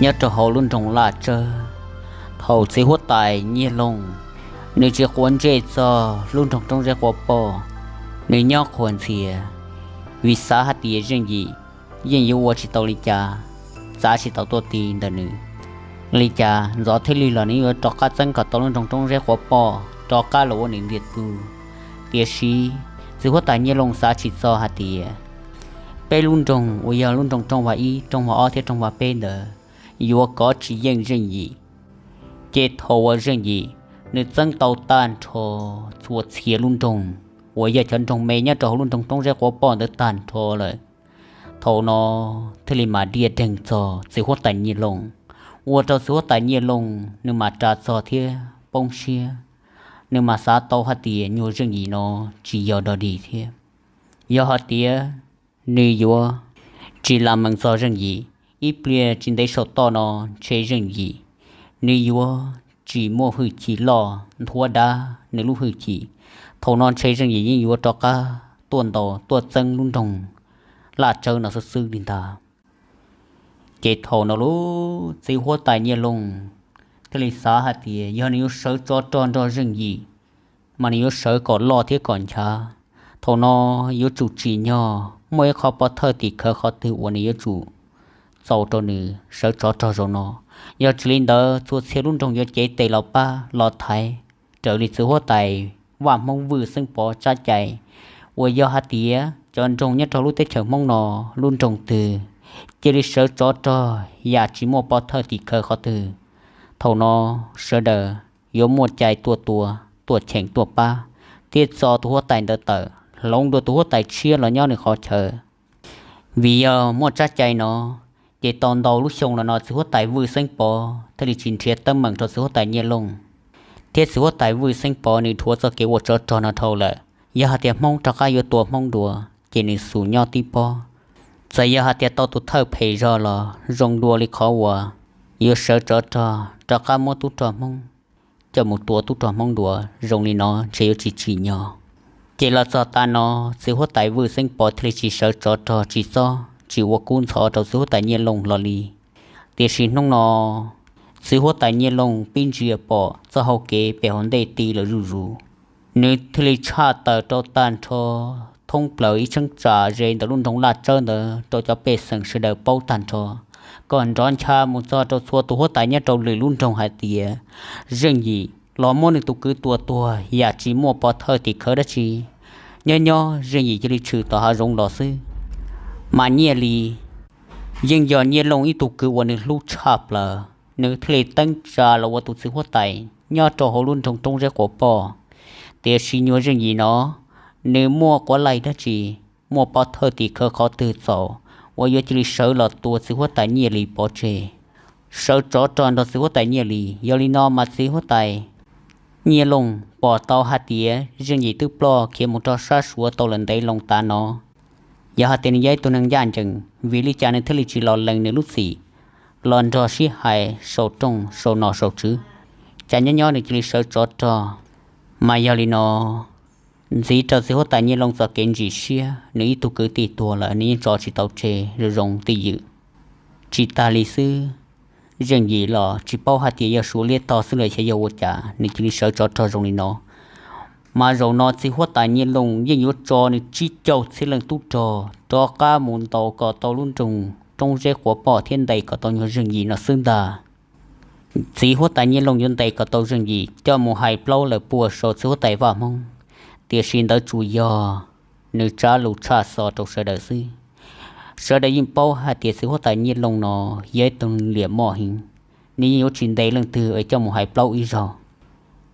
Nyob rau hauv lub nroog Laj Tsawb, thaum txiv huab tais Nyiaj Looj nws tsis quav ntsej txog lub nroog Roob Zeb Quav Poj, nws nyob qhuas ntxhias, vim xav hais tias Zeej Yim yeej yuav ua tsis tau li cas, txav tsis tau tuaj ti ntawm nws li cas, ntxov thiab lig los nws yuav rov qab txeeb kom tau lub nroog Roob Zeb Quav Poj rov qab los ua nws ntiag tug. Tiam sis txiv huab tais Nyiaj Looj xav tsis txog hais tias peb lub nroog uas yog lub nroog Rooj Vag Ib, Rooj Vag Ob thiab Rooj Vag Peb ntawd yuav kov tsis yeej Zeej Yim. Ces thaum uas Zeej Yim nws txeeb tau tag nrho txhua txhia lub nroog uas yog cov nroog me nyob rau hauv lub nroog Roob Zeb Quav Poj ntawd tag nrho lawm, thaum no thiaj li mam diaj deeg txog txiv huab tais Nyiaj Looj, ua rau txiv huab tais Nyiaj Looj nws mam ras txog thiab poob siab. Nws mam xav tau hais tias nyuag Zeej Yim no tsis yog dog dig thiab. Yog hais tias nws yuav tsis lam mees txog Zeej Yim, ib pliag tsis ntev saum toj no ntshe Zeej Yim nws yuav tsis muaj hwj chim loj nthuav dav nws lub hwj chim. Thaum no ntshe Zeej Yim yeej yuav rov qab tuaj ntaus tuaj txeeb lub nroog Laj Tsawb no xwb xwb li ntag. Ces thaum no lub txiv huab tais Nyiaj Looj thiaj li xav hais tias yog nws yuav sawv tsov rog nrog Zeej Yim, mas nws yuav sawv kom loj thiab kom nchav. Thaum no yuav tsum tsim nyog muaj ib qho pov thawj tim khawv qhov twg uas nws yuav tsum txaus rau nws sawv tsov rog zaum no. Yog tsis li ntawd txhua txhia lub nroog yuav cev tes los pab los thaiv raws li txiv huab tais vaj Hmoob Vwj Xeeb Pov tsab cai, uas yog hais tias cov nroog nyob rau lub teb chaws Hmoob no lub nroog twg cia li sawv tsov rog yam tsis muaj pov thawj tim khawv qhov twg, thaum no sawv daws yuav muaj cai tuaj tua, tuaj cheem tuaj pab, thiab txo tus huab tais ntawd tawm, hloov dua tus huab tais tshiab los nyob nws qhov chaw. Vim yog muaj tsab cai no, ces tau ntau lub xyoo los no txiv huab tais Vwj Xeeb Pov thiaj li tsis nrhiav teeb meem rau txiv huab tais Nyiaj Looj. Thiab txiv huab tais Vwj Xeeb Pov nws dhuav txoj kev ua tsov rog no dhau lawm. Yog hais tias Hmoob rov qab yuav tua Hmoob dua, ces nws xum nyob tib pob. Txawm yog hais tias tau tus thawj phem zog los zoo dua li qhov uas yuav sawv tsov rog rov qab muab tub rog Hmoob coj mus tua tub rog Hmoob dua zoo li no ntshe yuav tsis tsim nyog. Ces los txog tav no, txiv huab tais Vwj Xeeb Pov thiaj li tsis sawv tsov rog tsis txob tsis ua kub ntxhov rau txiv huab tais Nyiaj Looj hlo li. Tiam sis hnub no txiv huab tais Nyiaj Looj pib ntsia pom txoj hau kev pem hauv ntej ti lawm zuj zus. Nws thiaj li tshaj tawm rau tag nrho thoob plaws ib cheeb tsam ze ntawm lub nroog Laj Tsawb ntawd rau cov pej xeem sawv daws paub tag nrho, kom nrov ncha mus txog rau txhua tus huab tais nyob rau lwm lub nroog hais tias Zeej Yim los muab nws tus kwv tua tuag yam tsis muaj pov thawj tim khawv dab tsi. Nyob nyob Zeej Yim cia li tshwm tom hav zoov los xwb. Mas Nyiaj Lis yeej yog Nyiaj Looj ib tug kwv uas nws hlub tshaj plaws, nws thiaj li teeb tsa los ua tus txiv huab tais nyob rau hauv lub nroog Roob Zeb Quav Poj. Tiam sis nyuag Zeej Yim no, nws muaj quav laij dab tsi, muaj pov thawj tim khawv qhov twg txaus uas yuav cia li sawv los tua txiv huab tais Nyiaj Lis pov tseg, sawv tsov rog nrog txiv huab tais Nyiaj Lis? Yog li no mas txiv huab tais Nyiaj Looj pom tau hais tias Zeej Yim twb ploj khiav mus rau sab Suav tau lawm ntev loo tav no. Yog hais tias nws yog ib tug neeg ncaj ncees, vim li cas nws thiaj li tsis los lees nws lub txim los nrog sib hais saum rooj saum nom saum tswv, cas nyob nyob nws cia li sawv tsov rog? Mas yog li no, ntxiv rau txiv huab tais Nyiaj Looj txoj kev ntsim siab, nws ib tug kwv tij tuag lawm nws yeej tso tsis tau tseg zoo zoo twj ywm. Tsis tas li xwb, Zeej Yim los tsis paub hais tias yog Suav liab tog xwb los xyov yog ua cas nws cia li sawv tsov rog zoo li no. Mas zaum no txiv huab tais Nyiaj Looj yeej yuav tso nws tsib caug txhiab leej tub rog rov qab mus ntaus kom tau lub nroog Roob Zeb Quav Poj thiab ntes kom tau nyuag Zeej Yim no xwb ntag. Txiv huab tais Nyiaj Looj yuav ntes kom tau Zeej Yim coj mus hais plaub lawm puag saum txiv huab tais Vaj Hmoob, tiam sis ntawd tsuas yog nws tsab lus tshaj xov rau sawv daws xwb. Sawv daws yeej paub hais tias txiv huab tais Nyiaj Looj no yog ib tug liam moj heev, nws yeej yuav tsis ntes leej twg es coj mus hais plaub ib zaug.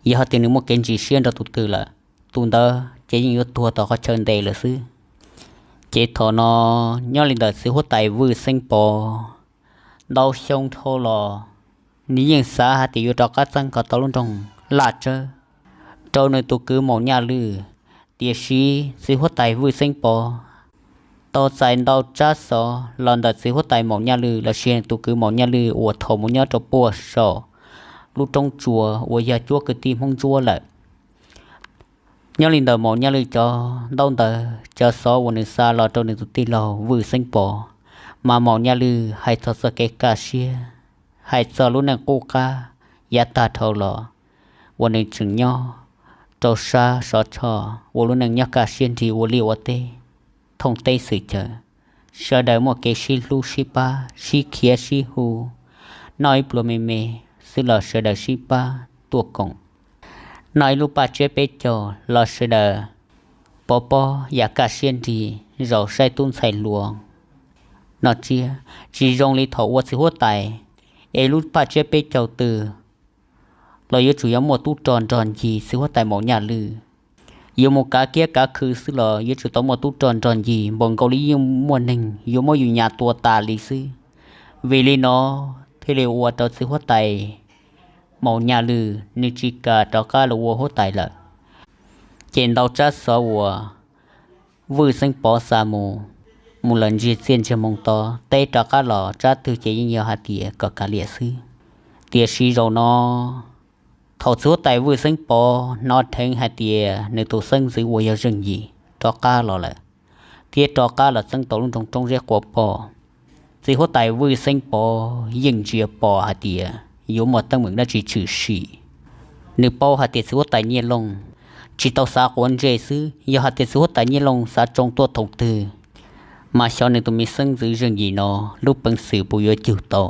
Yog hais tias nws muaj kev ntsim siab nrog tus twg lawm, tus ntawd ces yeej yuav tuag tom qhov chaw ntes lawm xwb. Ces thaum no, nyob li ntawm txiv huab tais Vwj Xeeb Pov, ntau xyoo dhau los, nws yeej xav hais tias yuav rov qab txeeb kom tau lub nroog Laj Tsawb rau nws tus kwv Maum Nyaj Lwj. Tiam sis txiv huab tais Vwj Xeeb Pov tau txais ntau tsab xov los ntawm txiv huab tais Maum Nyaj Lwj los sis nws tus kwv Maum Nyaj Lwj uas thaum mus nyob rau puag saum lub roob tsua uas yog cuab kwv tij Hmoob Ntsuab lawm. Nyob li ntawm Maum Nyaj Lwj cov ntaub ntawv cov xov uas nws xa los rau nws tus tij laug Vwj Xeeb Pov, mas Maum Nyaj Lwj hais txog txoj kev kaj siab hais txog lub neej qub qab yav tag dhau los uas nws tseem nyob rau sab Sov Tshoj ua lub neej nyob kaj siab nrig ua liaj ua teb thooj teb xwm chaw. Sawv daws muaj kev sib hlub sib pab sib khiav sib hu, noj ib pluag me me xwb los sawv daws sib pab tuaj koom, noj ib lub paj tsiab peb caug los sawv daws pov pob yam kaj siab nrig zaum saib tub ntxhais hluas noj tsiab. Tsis zoo li thaum ua txiv huab tais es lub paj tsiab peb caug twg los yuav tsum yog muaj tub rog nrog ncig txiv huab tais Maum Nyaj Lwj. Yuav mus kav kiab kav khw xwb los yuav tsum tau muaj tub rog nrog ncig npaum nkaus li yeej muaj neeg yuav muab yus nyas tua tas li xwb. Vim li no thiaj li ua rau txiv huab tais Maum Nyaj Lwj nws tsis kam rov qab los ua huab tais lawm. Ces ntau tsab xov uas Vwj Xeeb Pov xa mus, mus lawm ntsiag txiaj ntsiag moo to teb rov qab los tsab twg ces yeej yog hais tias kom kav liam xwb. Tiam sis zaum no thaum txiv huab tais Vwj Xeeb Pov hnov dheev hais tias nws tus xeeb ntxwv uas yog Zeej Yim rov qab los lawm, thiab rov qab los txeeb tau lub nroog Roob Zeb Quav Poj, txiv huab tais Vwj Xeeb Pov yeej ntsia pom hais tias yuav muaj teeb meem dab tsi tshwm sim. Nws paub hais tias txiv huab tais Nyiaj Looj tsis tau xav quav ntsej xwb, yog hais tias txiv huab tais Nyiaj Looj xav tsoo tuaj thaum twg, mas xyov nws tus me xeeb ntxwv Zeej Yim no lub peev xwm puas yuav cug tau.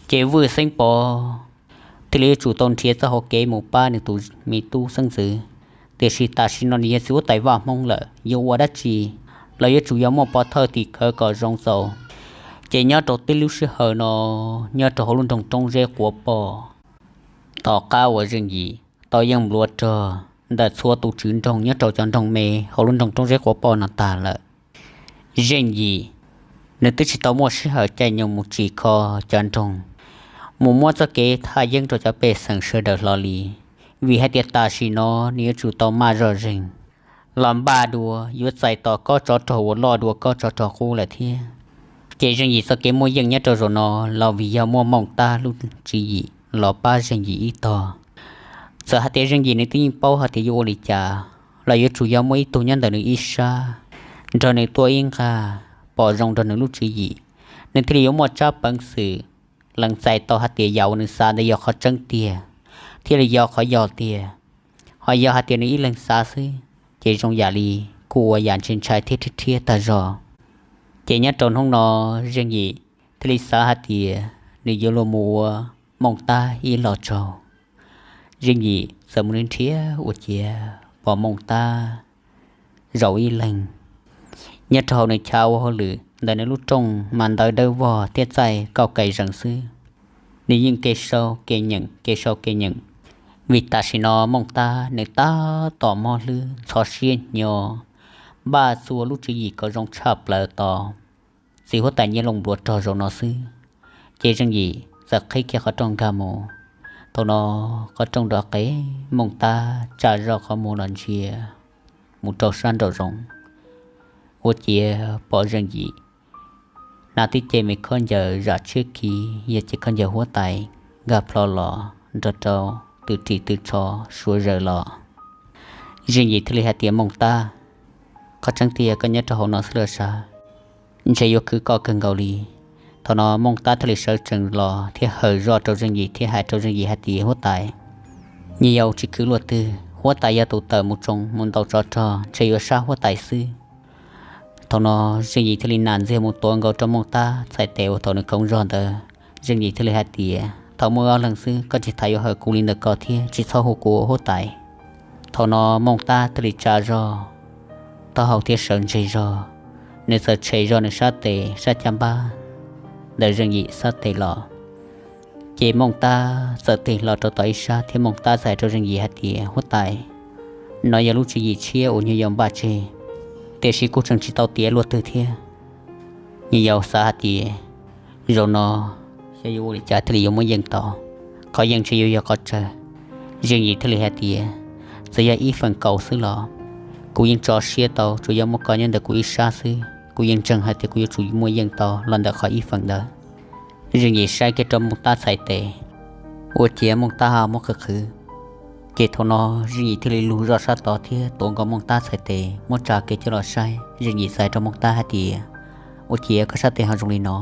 Ces Vwj Xeeb Pov thiaj li yuav tsum tau nrhiav txoj hauv kev mus pab nws tus me tub xeeb ntxwv. Tiam sis tam sim no nws yog txiv huab tais vaj Hmoob lawm, yuav ua dab tsi los yuav tsum yog muaj pov thawj tim khawv kom zoo txaus. Ces nyob rau tib lub sij hawm no, nyob rau hauv lub nroog Roob Zeb Quav Poj, tom qab uas Zeej Yim tau yeej npluav rog ntawm txhua tus tswv nroog nyob rau cov nroog me hauv lub nroog Roob Zeb Quav Poj no tag lawm, Zeej Yim nws twb tsis tau muaj sij hawm caij nyoog mus tsim kho cov nroog, mus muab txoj kev thaj yeeb rau cov pej xeem sawv daws hlo li. Vim hais tias tam sim no nws yuav tsum tau maj zog zeeg los npaj dua yuav txais tos kob tsov rog uas loj dua kob tsov rog qub lawm thiab. Ces Zeej Yim txoj kev muaj yeej nyob rau zaum no los vim yog muaj Mooj Tab lub tswv yim los pab Zeej Yim ib tog. Txawm hais tias Zeej Yim nws twb yeej paub hais tias yuav ua li cas los yuav tsum yog muaj ib tug nyob ntawm nws ib sab nrog nws tuaj ib nqag pom zoo nrog nws lub tswv yim, nws thiaj li yuav muaj tsab peev xwm lees txais tau hais tias yam uas nws xav ntawd yog qhov tseeb tiag thiab li yog qhov yog tiag. Ho yog hais tias nws ib leeg xav xwb ces zoo yam li kuj ua yam ntshai ntshai thiab rhiab rhiab tag zog. Ces nyob rau hnub no Zeej Yim thiaj li xav hais tias nws yuav luag mus ua Mooj Tab ib lo tsaug. Zeej Yim txawm mus nrhiav ua ciav pom Mooj Tab zaum ib leeg nyob rau hauv nws chav ua hauj lwm ntawm nws lub rooj mas ntawv dawb vog thiab txaij kauj kais zees xwb. Nws yeej ke sau ke nyeem ke sau ke nyeem, vim tam sim no Mooj Tab nws tab tom mob hlwb ntxhov siab hnyo, npaj txuas lub tswv yim kom zoo tshaj plaws tos txiv huab tais Nyiaj Looj npluav rog zaum no xwb. Ces Zeej Yim txawm qhib kiag qhov rooj nkag mus. Thaum no qhov rooj rov qev, Mooj Tab tsa zog qhov muag los ntsia mus rau sab nraum zoov, ua ciav pom Zeej Yim hnav tib ce me khaub ncaws zam tshiab khiv yog ces khaub ncaws huab tais nkag plho los nrog rau tw ris tw tsho suav zaws los. Zeej Yim thiaj li hais tias, Mooj Tab, qhov tseeb tiag koj nyob rau hauv no xwb los sav, ntshe yuav khwv koj kawg nkaus li. Thaum no Mooj Tab thiaj li sawv tsees los thiab hawm zoj rau Zeej Yim thiab hais rau Zeej Yim hais tias, Huab tais, nyuam yaus tsis khwv luaj twg, huab tais yog tus tawm mus tsoo mus ntaus tsov rog, ntshe yuav sab huab tais xwb. Thaum no Zeej Yim thiaj li nas ntxiag mus tuav nkaus rau Mooj Tab txhais tes uas thaum nws khoov zog ntawd. Zeej Yim thiaj li hais tias, Thaum muaj ob leeg xwb, koj tsis tas yuav hawm kuv li ntawm ko thiab, tsis txhob hu kuv ua huab tais. Thaum no Mooj Tab thiaj li tsa zog taub hau thiab sawv ntseg zog, nws txawm tshem zog nws sab tes sab caj npab ntawm Zeej Yim sab tes los. Ces Mooj Tab txawm tig hlo rau tom ib sab thiab Mooj Tab txawm hais rau Zeej Yim hais tias, Huab tais, no yog lub tswv yim tshiab uas nyuam yaus npaj tseg, tiam sis kuj tseem tsis tau tiav luaj twg thiab. Nyuam yaus xav hais tias zaum no xyov yuav ua li cas thiaj li yuav muaj yeej tau, qhov yeej ntshe yuav yog qhov tsawg. Zeej Yim thiaj li hais tias, Txawm yog ib feem kaum xwb los kuv yeej tso siab tau, tsuas yog muaj koj nyob ntawm kuv ib sab xwb, kuv yeej ntseeg hais tias kuv yuav tsum muaj yeej tau los ntawm qhov ib feem ntawd. Zeej Yim saib kiag rau Mooj Tab txhais tes, ua ciav Mooj Tab ho muab qhwv qhwv. Ces thaum no Zeej Yim thiaj li lug zoj sab tod thiab tuav nkaus Mooj Tab txhais tes muab tsa kiag coj los saib. Zeej Yim txawm hais rau Mooj Tab hais tias, Ua ciav koj sab tes ho zoo li no.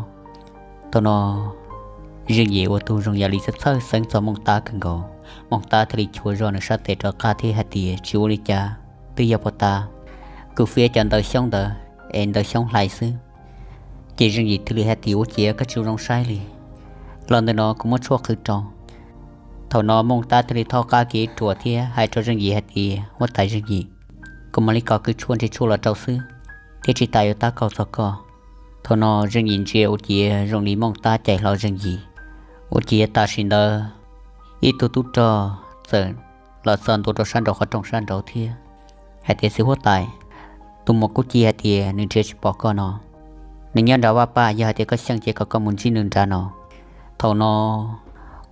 Thaum no Zeej Yim ua tus zoo yam li txhawj txhawj xeeb txog Mooj Tab kawg nkaus. Mooj Tab thiaj li chua zog nws sab tes rov qab thiab hais tias, tsis ua li cas, twb yog puag ta kuv fiav cov ntawv xyoob ntawd es ntawv xyoob hlais xwb. Ces Zeej Yim thiaj li hais tias, ua ciav koj tsis ua zoo saib li, los ntawm no kuv muab tshuaj qhwv rau. Thaum no Mooj Tab thiaj li thaub qab kiag ruam thiab hais rau Zeej Yim hais tias, huab tais Zeej Yim, kuv mam li kov kws tshuaj nrhiav tshuaj los rau xwb, thiab tsis tas yuav tab kaug txog koj. Thaum no Zeej Yim ntsia ua ciav zoo li Mooj Tab cais hlo Zeej Yim. Ua ciav tam sim ntawd ib tug tub rog txawm los txog ntua rau sab nraud qhov rooj sab nraud thiab hais tias, txiv huab tais, tus muam Kub Ci hais tias nws nrhiav tsis pom koj no, nws nyob nram vaj paj, yog hais tias koj xyeej ces kom koj mus ntsib nws nrad no. Thaum no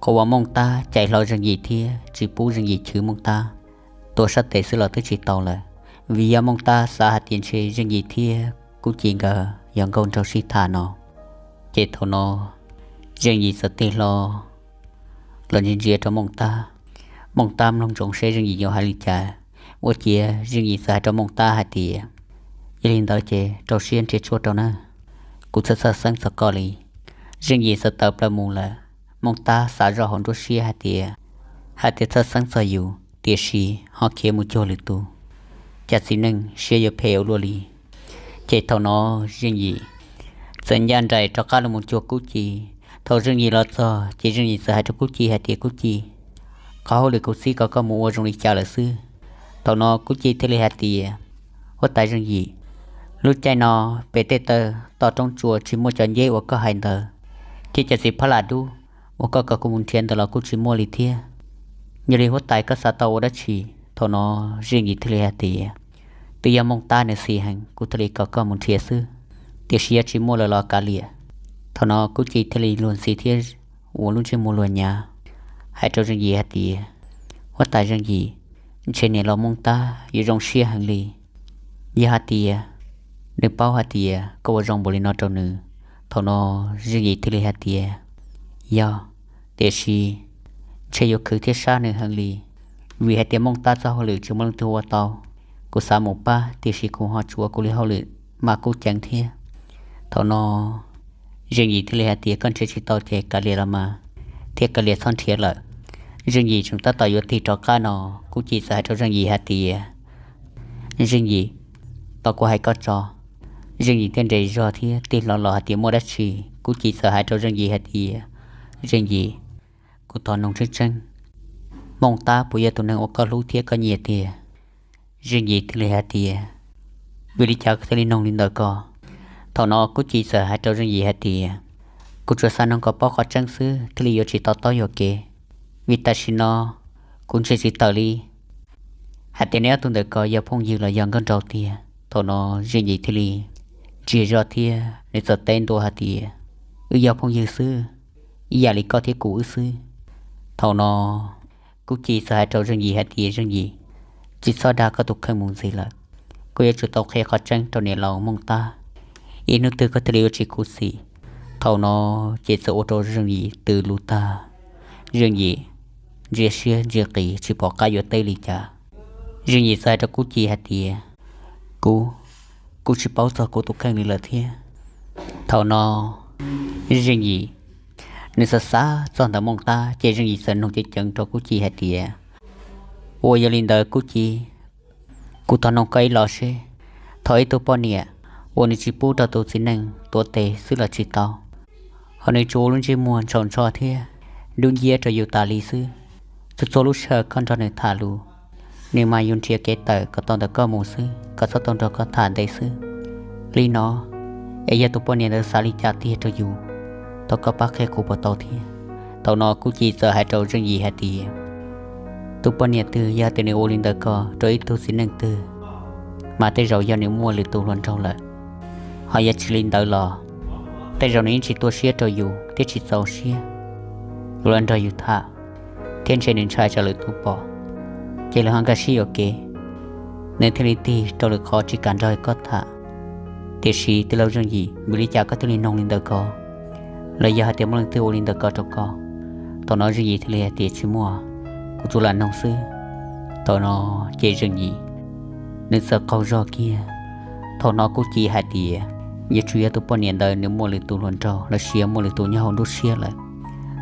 qhov uas Mooj Tab cais hlo Zeej Yim thiab tsis pub Zeej Yim chwv Mooj Tab, tua sab tes xwb los twb tsis tau lawm, vim yog Mooj Tab xav hais tias ntshe Zeej Yim thiab Kub Ci nkawd yog nkauj nraug sib tham no. Ces thaum no Zeej Yim txawm tig hlo los ntsia ntsia rau Mooj Tab. Mooj Tab mloog ntsoov seb Zeej Yim yuav hais li cas. Ua ciav Zeej Yim txawm hais rau Mooj Tab hais tias, yog li ntawd ces rau siab nrhiav tshuaj rau nawb, kuv txhawj txhawj xeeb txog koj li. Zeej Yim txawm tawm plaws mus lawm. Mooj Tab xav zoj hauv nruab siab hais tias, hais tias txhawj xeeb txog yus, tiam sis ho khiav mus cuag lwm tus, cas txiv neej siab yuav phem ua luaj li. Ces thaum no Zeej Yim txawm ncaj nraim rov qab los mus cuag Kub Ci. Thaum Zeej Yim los txog ces Zeej Yim txawm hais rau Kub Ci hais tias, Kub Ci, qhov hauj lwm kuv txib kom koj mus ua zoo li cas lawm xwb? Thaum no Kub Ci thiaj li hais tias, huab tais Zeej Yim, lub caij no pem tej taw toj roob tsua tsis muaj cov nceb uas koj hais ntawd, thiab cov txiv phab las dub uas koj kom kuv mus nrhiav ntawd los kuj tsis muaj li thiab. Yog li huab tais koj xav tau ua dab tsi? Thaum no Zeej Yim thiaj li hais tias, twb yog Mooj Tab nws xis heev kuv thiaj li kom koj mus nrhiav xwb, tiam sis yog tsis muaj lawm los kav liam. Thaum no Kub Ci thiaj li luag ntxhi thiab ua lub ntsej muag luag nyav hais rau Zeej Yim hais tias, huab tais Zeej Yim, ntshe niam laus Mooj Tab yuav zoo siab heev li, yog hais tias nws paub hais tias koj ua zoo npaum li no rau nws. Thaum no Zeej Yim thiaj li hais tias, yog, tiam sis ntshe yuav khwv thiab sab nws heev li, vim hais tias Mooj Tab txoj hauj lwm tsis muaj leej twg ua tau. Kuv xav mus pab tiam sis kuv ho tsuav kuv li hauj lwm mas kuj ceev thiab. Thaum no Zeej Yim thiaj li hais tias, koj nrhiav tsis tau ces kav liam los mas, thiab kav liam txhob nrhiav lawm. Zeej Yim tseem tab tom yuav tig rov qab no, Kub Ci txawm hais rau Zeej Yim hais tias, Zeej Yim, tos kuv hais koj tso. Zeej Yim thiaj nres zog thiab tig hlo los hais tias, muaj dab tsi? Kub Ci txawm hais rau Zeej Yim hais tias, Zeej Yim, kuv thov noog tseeb tseeb, Mooj Tab puas yog tus neeg uas koj hlub thiab koj nyiam tiag? Zeej Yim thiaj li hais tias, vim li cas koj thiaj li noog li ntawd ko? Thaum no Kub Ci txawm hais rau Zeej Yim hais tias, kuv tsuas xav noog kom paub qhov tseeb xwb thiaj li yuav tsis to taub yuam kev, vim tam sim no kuv ntshe tsis tawm li hais tias neb ob tug ntawm ko yog phooj ywg los yog nkauj nraug tiag. Thaum no Zeej Yim thiaj li ntsia zog thiab nws txawm teb ntua hais tias, wb yog phooj ywg xwb, ib yam li koj thiab kuv wb xwb. Thaum no Kub Ci txawm hais rau Zeej Yim hais tias, Zeej Yim, tsis txhob dag koj tus kheej mus ntxiv lawm, koj yuav tsum tau qhia qhov tseeb rau niam laus Mooj Tab, ib hnub twg koj thiaj li yuav tsis khuv xim. Thaum no ces txawm ua rau Zeej Yim tws lus tag. Zeej Yim ntsia siab ntsia qis tsis pom qab yuav teb li cas. Zeej Yim txawm hais rau Kub Ci hais tias, kuv, kuv tsis paub txog kuv tus kheej li lawm thiab. Thaum no Zeej Yim nws xav xav txog ntawm Mooj Tab ces Zeej Yim txawm nug ceev ceev rau Kub Ci hais tias, ua yog li ntawd Kub Ci, kuv thov noog koj ib los seb, thaum ib tug poj niam uas nws tsis pub rau tus txiv neej tuav tes xwb los tsis tau, ho nws tsuas ua lub ntsej muag ntshaus ntsho thiab dub nciab rau yus tas li xwb, txhua txhua lub sij hawm koj nrog nws tham lus, nws mas yus nrhiav kev tawm kom tau ntawm koj mus xwb, kom txhob tau nrog koj tham ntev xwb. Li no es yog tus poj niam ntawd xav li cas tiag rau yus, thov koj pab qhia kuv puas tau thiab? Thaum no Kub Ci txawm hais rau Zeej Yim hais tias, tus poj niam twg yog tias nws ua li ntawd ko rau ib tug txiv neej twg, mas tej zaum yog nws muaj lwm tus hluas nraug lawm. Ho yog tsis li ntawd los tej zaum nws yeej tsis tu siab rau yus thiab tsis txaus siab yuav los nrog yus tham, thiab ntshe nws ntshai tsam lwm tus pom, ces lawv ho nkag siab yuam kev, nws thiaj li tig rau lwm qhov tsis kam nrog koj tham. Tiam sis tij laug Zeej Yim, vim li cas koj thiaj li noog li ntawd ko? Los yog hais tias muaj leej twg ua li ntawd ko rau koj? Thaum no Zeej Yim thiaj li hais tias, tsis muaj, kuv tsuas lam noog xwb. Thaum no ces Zeej Yim nws txawm qaug zog kiag. Thaum no Kub Ci hais tias, yuav tsum yog tus poj niam ntawd nws muaj lwm tus hluas nraug los sis muaj lwm tus nyob hauv nruab siab lawm.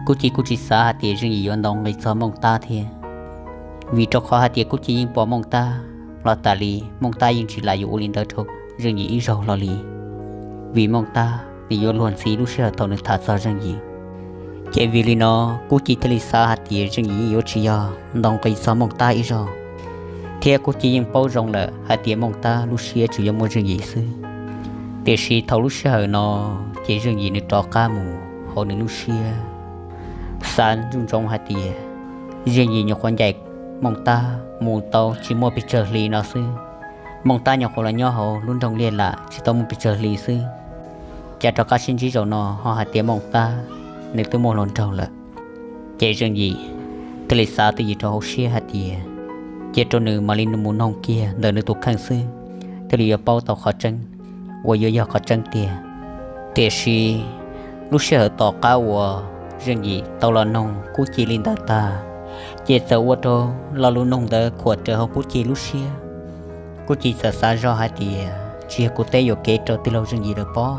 Kub Ci kuj tsis xav hais tias Zeej Yim yuav ntaus nqi txog Mooj Tab thiab, vim rau qhov hais tias Kub Ci yeej pom Mooj Tab los tas li, Mooj Tab yeej tsis lam yuav ua li ntawd rau Zeej Yim ib zaug hlo li, vim Mooj Tab nws yuav luag ntxhi lub sij hawm thaum nws tham txog Zeej Yim. Ces vim li no, Kub Ci thiaj li xav hais tias Zeej Yim yeej yuav tsis yog ntaus nqi txog Mooj Tab ib zaug, thiab Kub Ci yeej paub zoo lawm hais tias Mooj Tab lub siab tsuas yuav muaj Zeej Yim xwb. Tiam sis thaum lub sij hawm no, ces Zeej Yim nws rov qab mus hauv nws lub siab, xav ntsoov ntsoov hais tias Zeej Yim nyuam qhuav ncaim Mooj Tab mus tau tsis muaj pes tsawg hli no xwb. Mooj Tab nyuam qhuav los nyob hauv lub nroog Liaj Lam tsis tau muaj pes tsawg hli xwb, cas rov qab sib ntsib zaum no ho hais tias Mooj Tab nws twb muaj hluas nraug lawm. Ces Zeej Yim thiaj li xav twj ywm rau hauv siab hais tias, cia rau nws mam li mus noog kiag ntawm nws tus kheej xwb, thiaj li yuav paub tau qhov tseeb uas yuav yog qhov tseeb tiag. Tiam sis lub sij hawm tom qab uas Zeej Yim tau los noog Kub Ci li ntawd tag, ces txawm ua rau lo lus noog ntawd khuam rawv hauv Kub Ci lub siab. Kub Ci txawm xav zoj hais tias, tsis yog kuv teb yuam kev rau tij laug Zeej Yim lawm pob,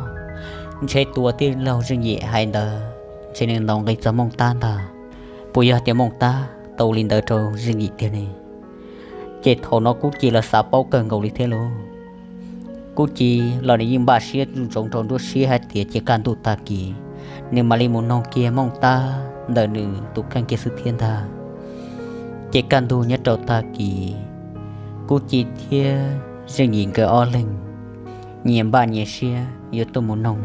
ntshe tus uas tij laug Zeej Yim hais ntawd ntshe nws ntaus nqi txog Mooj Tab ntag. Puas yog tias Mooj Tab tau ua li ntawd rau Zeej Yim tiag ne? Ces thaum no Kub Ci los xav paub kawg nkaus li thiab lauj. Kub Ci los nws yeej npaj siab ntsoov rau nruab siab hais tias cia kaj ntug tag kis nws mam li mus noog kiag Mooj Tab ntawm nws tus kheej kiag xwb thiab ntag. Ces kaj ntug nyob rau tag kis, Kub Ci thiab Zeej Yim nkawd ob leeg nyias npaj nyias siab yuav tuaj mus noog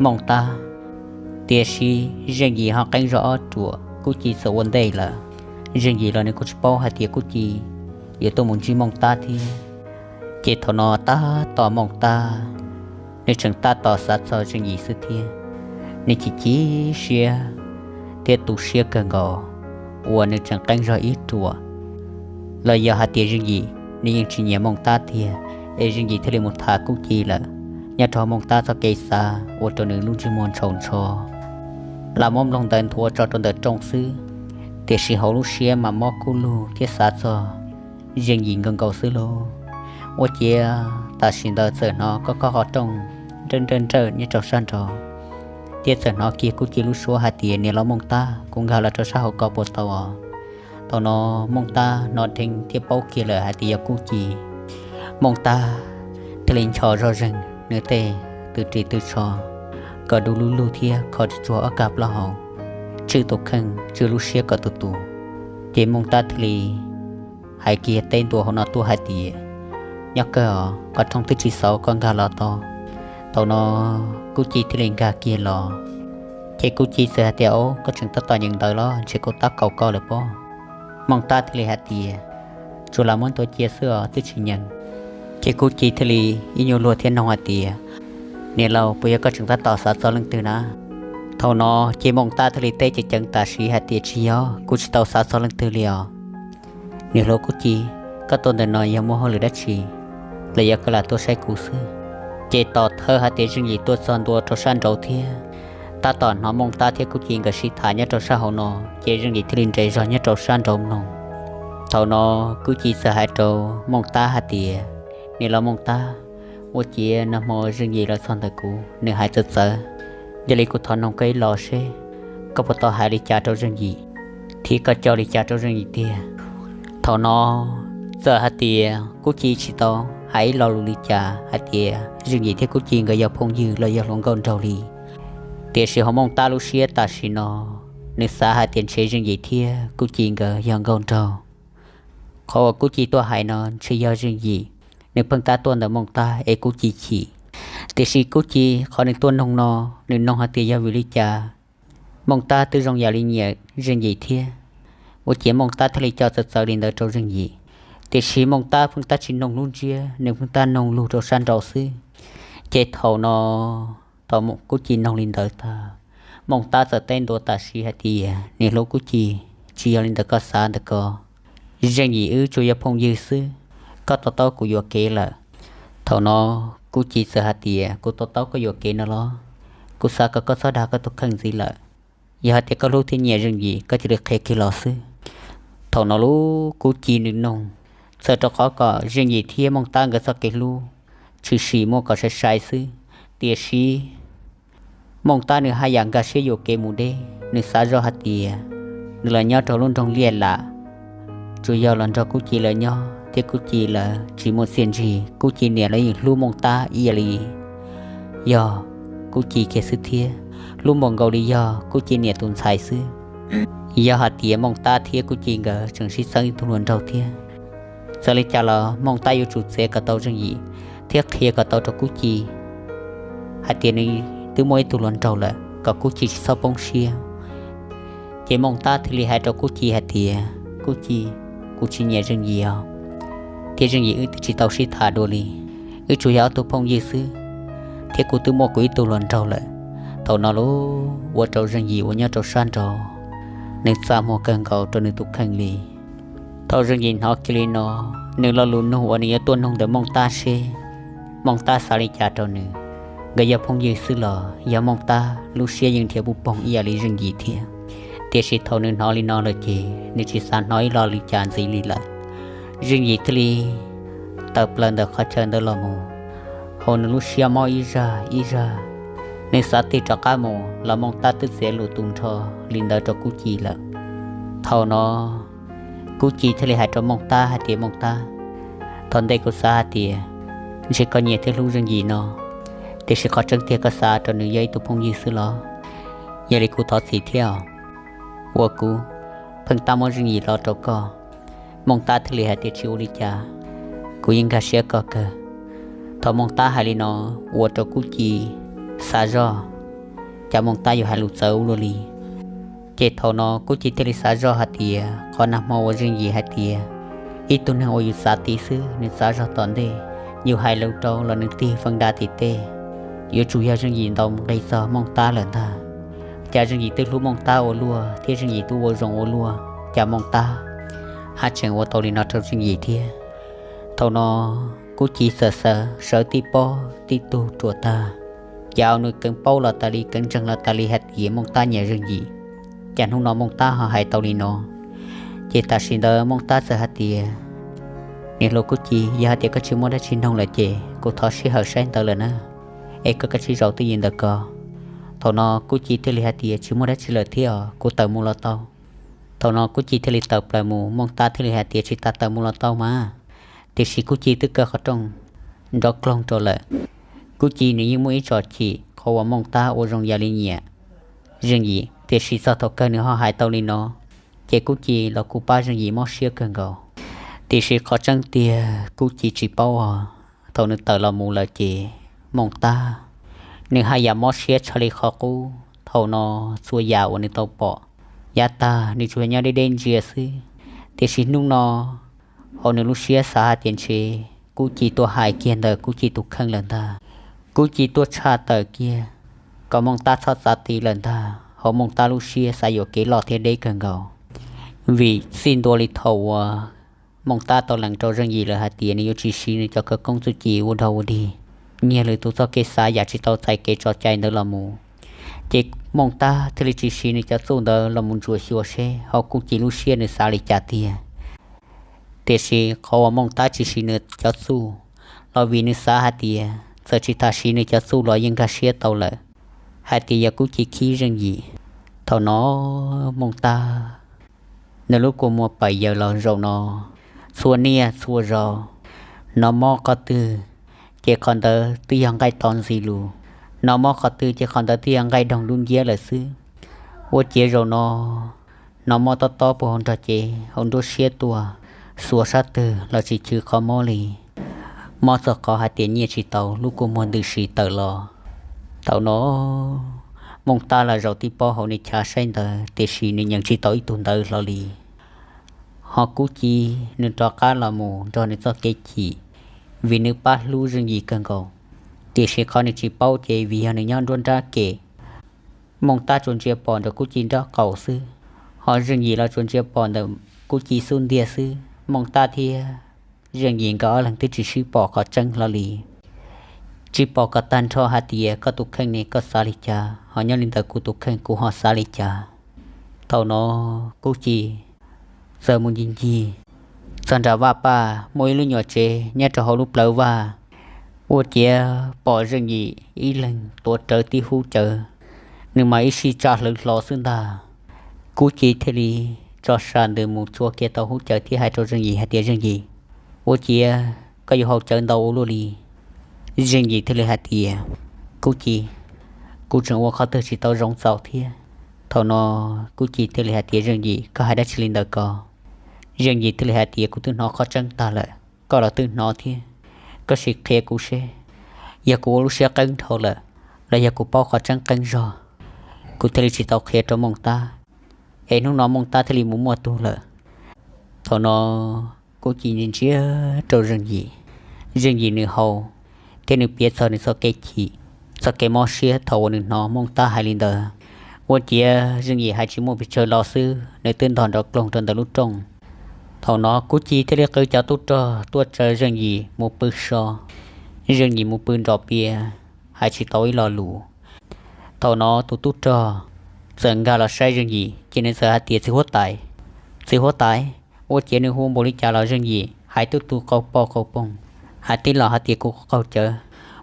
Mooj Tab. Tiam sis Zeej Yim ho qeeb zog ob ruam, Kub Ci txawm ua ntej lawm. Zeej Yim los nws kuj tsis paub hais tias Kub Ci yuav tuaj mus ntsib Mooj Tab thiab. Ces thaum no tab tom Mooj Tab nws tseem tab tom xav txog Zeej Yim xwb thiab, nws chim chim siab thiab tu siab kawg nkaus uas nws tseem qeeb zog ib ruam. Los yog hais tias Zeej Yim nws yeej tsis nyiam Mooj Tab tiag, es Zeej Yim thiaj li mus tham Kub Ci lawm nyob rau Mooj Tab txoj kev xav ua rau nws lub ntsej muag ntshaus ntsho, lam muab nplooj ntawd nthuav tso rau ntawm rooj xwb. Tiam sis hauv lub siab mas mob kub lug thiab xav txog Zeej Yim nkaus nkaus xwb lauj. Ua ciav tam sim ntawd txawm hnov kob kob qhov rooj nrawj nrawj nrawj nyob rau sab nraud, thiab txawm hnov kiag Kub Ci lub suab hais tias, niam laus Mooj Tab, kuv nkag los rau sab hauv ko puas tau os? Thaum no Mooj Tab hnov dheev thiab paub kiag lawm hais tias yog Kub Ci. Mooj Tab thiaj li ncho zoj zeeg nws tej tw ris tw tsho kom du lug lug thiab kho tsuag tsuag ob kag plaub hau, tswj tus kheej tswj lub siab kom tus tus. Ces Mooj Tab thiaj li hais kiag teb ntua hauv no tuaj hais tias, nyob kawg os, qhov rooj twb tsis xauv, koj nkag los tau. Thaum no Kub Ci thiaj li nkag kiag los. Ces Kub Ci txawm hais tias, au, koj tseem tab tom nyeem ntawv los? Ntshe kuv tab kaum koj lawm pob. Mooj Tab thiaj li hais tias, tsuas lam muab ntua cia xwb os, twb tsis nyeem. Ces Kub Ci thiaj li ib nyuag luag thiab noog hais tias, niam laus, puas yog koj tseem tab tom xav txog leej twg na? Thaum no ces Mooj Tab thiaj li teb ceev ceev tam sim hais tias, tsis yog, kuv tsis tau xav txog leej twg li os. Niam hluas Kub Ci, koj tuaj ntawm no yog muaj hauj lwm dab tsi, los yog koj lam tuaj saib kuv xwb? Ces tos thawj hais tias Zeej Yim tuaj txog ntua rau sab nraud thiab, tab tom hnov Mooj Tab thiab Kub Ci nkawd sib tham nyob rau sab hauv no, ces Zeej Yim thiaj li nres zog nyob rau sab nraud mloog. Thaum no Kub Ci txawm hais rau Mooj Tab hais tias, niam laus Mooj Tab, ua ciav nag hmo Zeej Yim los txog ntawm kuv, nws hais txawv txawv. Yog li kuv thov noog koj ib los seb koj puas tau hais li cas rau Zeej Yim, thiab koj coj li cas rau Zeej Yim tiag? Thaum no txawm hais tias Kub Ci tsis tau hais ib lo lus li cas hais tias Zeej Yim thiab Kub Ci nkawd yog phooj ywg los yog hluas nkauj nraug li. Tiam sis hauv Mooj Tab lub siab tam sim no, nws xav hais tias ntshe Zeej Yim thiab Kub Ci nkawd yog nkauj nraug. Qhov uas Kub Ci tuaj hais no ntshe yog Zeej Yim nws pheej tab tuaj ntawm Mooj Tab es Kub Ci chim. Tiam sis Kub Ci qhov nws tuaj noog no, nws noog hais tias yog vim li cas Mooj Tab twb zoo yam li nyiam Zeej Yim thiab, ua ciav Mooj Tab thiaj li coj txawv txawv li ntawd rau Zeej Yim. Tiam sis Mooj Tab pheej tab tsis noog lub ntsiab, nws pheej tab noog lug rau sab nraud xwb. Ces thaum no, thaum Kub Ci noog li ntawd tag, Mooj Tab txawm teb ntua tam sim hais tias, niam hluas Kub Ci, tsis yog li ntawd koj xav ntawm ko. Zeej Yim wb tsuas yog phooj ywg xwb, koj to taub kuv yuam kev lawm. Thaum no Kub Ci txawm hais tias, kuv to taub koj yuam kev no los? Kuv xav kom koj txhob dag koj tus kheej ntxiv lawm. Yog hais tias koj hlub thiab nyiam Zeej Yim, koj cia li qhia kiag los xwb. Thaum no lub Kub Ci nws noog txawm rau qhov kom Zeej Yim thiab Mooj Tab nkawd txoj kev hlub tshwm sim muaj kom sai sai xwb. Tiam sis Mooj Tab nws haj yam nkag siab yuam kev mus deb, nws xav zoj hais tias nws los nyob rau lub nroog Liaj Lam, tsuas yog los nrog Kub Ci lawv nyob thiab Kub Ci lawv tsis muaj txiaj ntsig. Kub Ci niam lawv yeej hlub Mooj Tab ib yam li yog Kub Ci kiag xwb thiab hlub npaum nkaus li yog Kub Ci niam tus ntxhais xwb. Yog hais tias Mooj Tab thiab Kub Ci nkawd tseem sib txeeb ib tug hluas nraug thiab, txawm li cas los Mooj Tab yuav tsum txiav kom tau Zeej Yim thiab qhia kom tau rau Kub Ci hais tias nws twb muaj ib tug hluas nraug lawm kom Kub Ci tsis txhob poob siab. Ces Mooj Tab thiaj li hais rau Kub Ci hais tias, Kub Ci, kuv tsis nyiam Zeej Yim os, thiab Zeej Yim wb twb tsis tau sib tham dua li, wb tsuas yog ob tug phooj ywg xwb, thiab kuv twb muaj kuv ib tug hluas nraug lawm. Thaum no los ua rau Zeej Yim uas nyob rau sab nraud, nws txaj muag kawg nkaus rau nws tus kheej li. Thaum Zeej Yim hnov kiag li no, nws lo lus nug uas nws yuav tuaj nug ntawm Mooj Tab seb Mooj Tab xav li cas rau nws. Nkawd yog phooj ywg xwb los yog Mooj Tab lub siab yeej nrhiav puj poog ib yam li Zeej Yim thiab. Tiam sis thaum nws hnov li no lawm ces nws tsis xav hnov ib lo li cas ntxiv li lawm. Zeej Yim thiaj li tawm plaws ntawm qhov chaw ntawd los mus, hauv nws lub siab mob ib zaj ib zaj. Nws xav tig rov qab mus los Mooj Tab twb txiav lus tu nrho li ntawd rau Kub Ci lawm. Thaum no Kub Ci thiaj li hais rau Mooj Tab hais tias, Mooj Tab, thaum ntej kuv xav hais tias ntshe koj nyiam thiab hlub Zeej Yim no, tiam sis qhov tseeb tiag koj xav rau nws yog ib tug phooj ywg xwb los? Yog li kuv thov txim thiab os, uas kuv pheej tab muab Zeej Yim los rau koj. Mooj Tab thiaj li hais tias, Tsis ua li cas, kuv yeej nkag siab koj kawg. Thaum Mooj Tab hais li no, ua rau Kub Ci xav zoj, cas Mooj Tab yuav hais lus txawv ua luaj li. Ces thaum no Kub Ci thiaj li xav zoj hais tias qhov nag hmo uas Zeej Yim hais tias ib tug neeg uas yus xav tiv xwb, nws xav zog tom ntej, yus hais lus rau los nws tig feem da tim tej, yuav tsum yog Zeej Yim ntaus nqi txog Mooj Tab lawm ntag. Cas Zeej Yim twb hlub Mooj Tab ua luaj thiab Zeej Yim twb ua zoo ua luaj, cas Mooj Tab haj tseem ua tau li no rau Zeej Yim thiab. Thaum no Kub Ci txawm sawv tib pob tib tug ruam tag, cas nws kheev paub los tas li, kheev ntseeg los tas li hais tias Mooj Tab nyiam Zeej Yim. Cas hnub no Mooj Tab ho hais tau li no. Ces tam sim ntawd Mooj Tab txawm hais tias, Niam hluas Kub Ci, yog hais tias koj tsis muaj dab tsi nug lawm ces kuv thov sij hawm saib ntawv lawm na, es koj kav tsij zaum twj ywm ntawm ko. Thaum no Kub Ci thiaj li hais tias, Tsis muaj dab tsi lawm thiab os, kuv tawm mus los tau. Thaum no Kub Ci thiaj li tawm plaws mus, Mooj Tab thiaj li hais tias, Tsis tas tawm mus los tau mas. Tiam sis Kub Ci twb kaw qhov rooj nrov kloog rau lawm. Kub Ci nws yeej muaj ib tsoom chim qhov uas Mooj Tab ua zoo yam li nyiam Zeej Yim, tiam sis txog thaum kawg nws ho hais tau li no, ces Kub Ci los kuj pab Zeej Yim mob siab kawg nkaus. Tiam sis qhov tseeb tiag Kub Ci tsis paub os, thaum nws tawm los mus lawm ces Mooj Tab nws haj yam mob siab tshaj li qhov qub. Thaum no txhua yam uas nws tau pom yav tag nws tsuas nyob deb deb ntsia xwb, tiam sis hnub no hauv nws lub siab xav hais tias ntshe Kub Ci tuaj hais kiag ntawm Kub Ci tus kheej lawm ntag. Kub Ci tuaj tshaj tawm kiag kom Mooj Tab txhob txav ti lawm ntag. Hauv Mooj Tab lub siab xav yuam kev loj thiab deb kawg nkaus, vim txij ntua li thaum uas Mooj Tab tau lees rau Zeej Yim lawm hais tias nws yuav tsis siv nws cov khawv koob txuj ci ua dog ua dig, nyiag lwm tus txoj kev xav yam tsis tau txais kev tso cai ntawd los mus, ces Mooj Tab thiaj li tsis siv nws cov txuj ntawd los mus ntsuam xyuas seb hauv Kub Ci lub siab nws xav li cas tiag. Tiam sis qhov uas Mooj Tab tsis siv nws cov txuj los vim nws xav hais tias txawm tsis tas siv nws cov txuj los yeej nkag siab tau lawm hais tias yog Kub Ci khib Zeej Yim. Thaum no Mooj Tab nws lub kua muag pawm yaws los zaum no, txhua niaj txhua zaus, hnov mob qhov twg ces qhov ntawd twb yog nqaij to ntxiv lus, hnov mob qhov twg ces qhov ntawd twb yog nqaij doog dub nciab lawm xwb. Ua ciav zaum no hnov mob tob tob puag hauv nrog cev hauv nruab siab tuaj, xuas sab twg los tsis chwv qhov mob li. Mob txog qhov hais tias nyiaj tsis tau, lub kua muag ntws si tawm los. Thaum no Mooj Tab los zaum tib pob hauv nws chav saib ntawv, tiam sis nws nyeem tsis tau ib tug ntawv hlo li. Ho Kub Ci nws rov qab los mus nrog nws txoj kev chim, vim nws pab hlub Zeej Yim kawg nkaus. Tiam sis qhov nws tsis paub ces vim yog nws nyob nruab nrab kem, Mooj Tab tsuas ntsia pom ntawm Kub Ci nraub qaum xwb, ho Zeej Yim los tsuas ntsia pom ntawm Kub Ci xub ntiag xwb. Mooj Tab thiab Zeej Yim nkawd ob leeg twb tsis sib pom qhov tseeb hlo li. Tsis pom kom tag nrho hais tias koj tus kheej ne koj xav li cas, ho nyob li ntawd kuv tus kheej kuv ho xav li cas. Thaum no Kub Ci txawm mus ncig ncig txog nram vaj paj, muaj ib lub nyuam tsev nyob rau hauv lub plawv vaj. Ua ciav pom Zeej Yim ib leeg tuav rawv tib hub cawv nws mas ib sij tsa hlwv hlo xwb ntag. Kub Ci thiaj li tso sam ntws mus tsua kiag tau hub cawv thiab hais rau Zeej Yim hais tias, Zeej Yim, ua ciav koj yuav haus cawv ntau ua luaj li. Zeej Yim thiaj li hais tias, Kub Ci, kuv tseem ua qhov twg tsis tau zoo txaus thiab. Thaum no Kub Ci thiaj li hais tias, Zeej Yim, koj hais dab tsi li ntawd ko? Zeej Yim thiaj li hais tias, Kuv twb hnov qhov tseeb tag lawm, koj los twb hnov thiab. Koj sim qhia kuv seb, yog kuv ua lub siab qeeb dhau lawm, los yog kuv paub qhov tseeb qeeb zog, kuv thiaj li tsis tau qhia rau Mooj Tab, es hnub no Mooj Tab thiaj li mus muaj tug lawm. Thaum no Kub Ci ntsia ntsia rau Zeej Yim, Zeej Yim nws haus thiab nws piav txog nws txoj kev chim, txoj kev mob siab thaum uas nws hnov Mooj Tab hais li ntawd. Ua ciav Zeej Yim hais tsis muaj pes tsawg los xwb, nws twb ntog nrov kloog rau ntawm lub rooj. Thaum no Kub Ci thiaj li qw cov tub rog tuaj tsaws Zeej Yim mus pw so. Zeej Yim mus pw nrov piav, hais tsis tau ib lo lus. Thaum no tus tub rog txawm nkag los saib Zeej Yim, ces nws txawm hais tias, Txiv huab tais, txiv huab tais. Ua ciav nws hu npaum li cas los Zeej Yim hais tub tu qau poj qau poog, hais tib los hais tias, Kuv qaug cawv,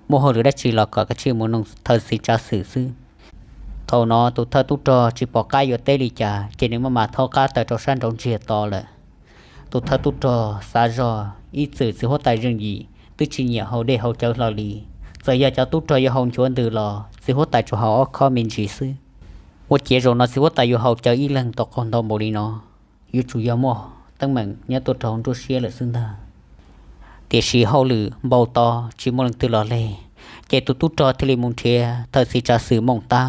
muaj hauj lwm dab tsi los kom kav tsij mus noog thawj txiv tsav xwm xwb. Thaum no tus thawj tub rog tsis pom qab yuav teb li cas, ces nws maj mam thaub qab tawm rau sab nraud ntsiag to lawm. Tus thawj tub rog xav zog ib txwm txiv huab tais Zeej Yim twb tsis nyiam haus dej haus cawv hlo li. Txawm yog cov tub rog yuav haus nchuav ntws los txiv huab tais tsuas haus ob khob me ntsis xwb. Ua ciav zaum no txiv huab tais yuav haus cawv ib leeg tau qaug ntau npaum li no, yuav tsum yog muaj teeb meem nyob tuaj rau hauv nruab siab lawm xwb ntag. Tiam sis hauj lwm npau taws tsis muaj leej twg los leg, ces tus tub rog thiaj li mus nrhiav thawj txiv tsav xwm Mooj Tab.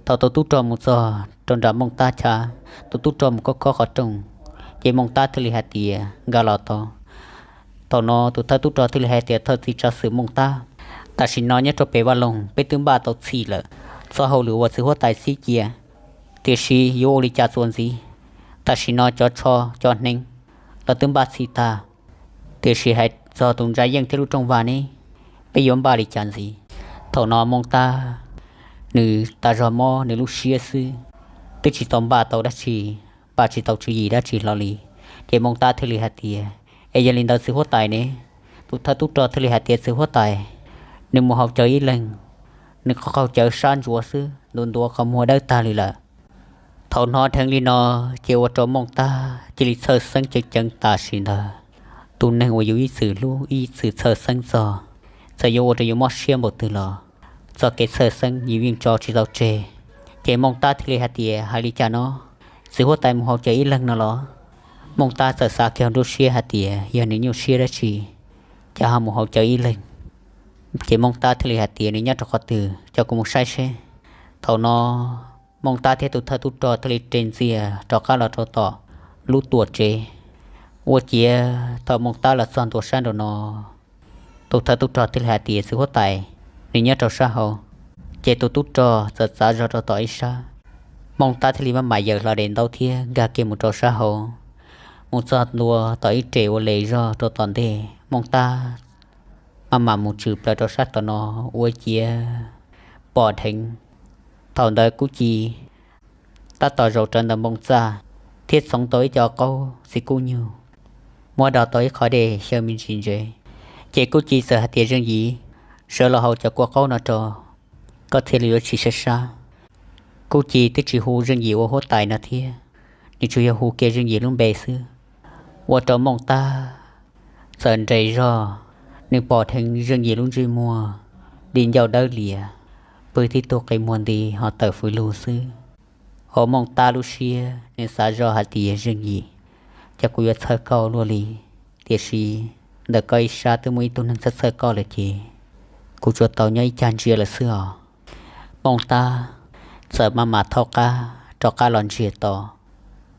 Thaum tus tub rog mus txog rau nram Mooj Tab chav, tus tub rog mus khob khob qhov rooj, ces Mooj Tab thiaj li hais tias, Nkag los tau. Thaum no tus thawj tub rog thiaj li hais tias, Thawj txiv tsav xwm Mooj Tab, tam sim no nyob rau pem vaj loog peb twb npaj tau txhij lawm, txoj hauj lwm uas txiv huab tais txib cia, tiam sis yuav ua li cas txuas ntxiv? Tam sim no cov tsho cov hneev los twb npaj txhij tag, tiam sis hais txog tus ntsa yeej thiab lub rooj vag ne, peb yuav npaj li cas ntxiv? Thaum no Mooj Tab nws tas zog mob nws lub siab xwb, twb tsis tau npaj tau dab tsi, npaj tsis tau tswv yim dab tsi hlo li. Ces Mooj Tab thiaj li hais tias, Es yog li ntawd txiv huab tais ne? Tus thawj tub rog thiaj li hais tias, Txiv huab tais, nws mus haus cawv ib leeg, nws qaug cawv sab ntsuav xwb, ntuav ntuav qhov muag dawb tag li lawm. Thaum hnov dheev li no, ces ua rau Mooj Tab cia li txhawj xeeb ceev ceev tam sim ntawd. Tus neeg uas yus ib txwm hlub ib txwm txhawj xeeb txog, txawm yuav ua rau yus mob siab npaum twg los txoj kev txhawj xeeb yus yeej tso tsis tau tseg. Ces Mooj Tab thiaj li hais tias, Hais li cas no? Txiv huab tais mus haus cawv ib leeg no los? Mooj Tab txawm xav kiag nruab siab hais tias, Yog nws nyuaj siab dab tsi, cas ho mus haus cawv ib leeg? Ces Mooj Tab thiaj li hais tias, Nws nyob rau qhov twg, coj kuv mus saib seb. Thaum no Mooj Tab thiab tus thawj tub rog thiaj li re ntxias rov qab los rau tom lub tuam tsev. Ua ciav thaum Mooj Tab los txog ntua sab nraum no, tus thawj tub rog thiaj li hais tias, Txiv huab tais, nws nyob rau sab hauv. Ces tus tub rog txawm txav zog rau tom ib sab. Mooj Tab thiaj li maj mam yaws hlo daim ntaub thiab nkag kiag mus rau sab hauv, mus txog ntua tom ib re ua le zog rau tom ntej. Mooj Tab maj mam mus tshwm plaws rau sab tom no, ua ciav pom dheev. Thaum ntawd Kub Ci tab tom zaum rawv ntawm npoo txaj thiab txhoov tau ib co qaub txiv kub nyug, muab do tau ib qho dej xyaw me ntsis ntsev. Ces Kub Ci txawm hais tias, Zeej Yim, sawv los haus cov kua qaub no rau, koj thiaj li yuav tsis sab sab. Kub Ci twb tsis hu Zeej Yim ua huab tais no thiab, nws tsuas yog hu kiag Zeej Yim lub npe xwb. Ua rau Mooj Tab txawm nres zog, nws pom dheev Zeej Yim lub ntsej muag di ncauj dawb lias, pw tib tug qi muag nti ho tawm fws lug xwb. Hauv Mooj Tab lub siab nws xav zoj hais tias, Zeej Yim, cas kuv yuav txhawj koj luaj li, tiam sis ntawm koj ib sab twb muaj ib tug neeg txhawj txhawj koj lawm ces kuv tsuas tau nyob ib cag ntsia lawm xwb os. Mooj Tab txawm maj mam thaub qab rov qab los ntsiag to.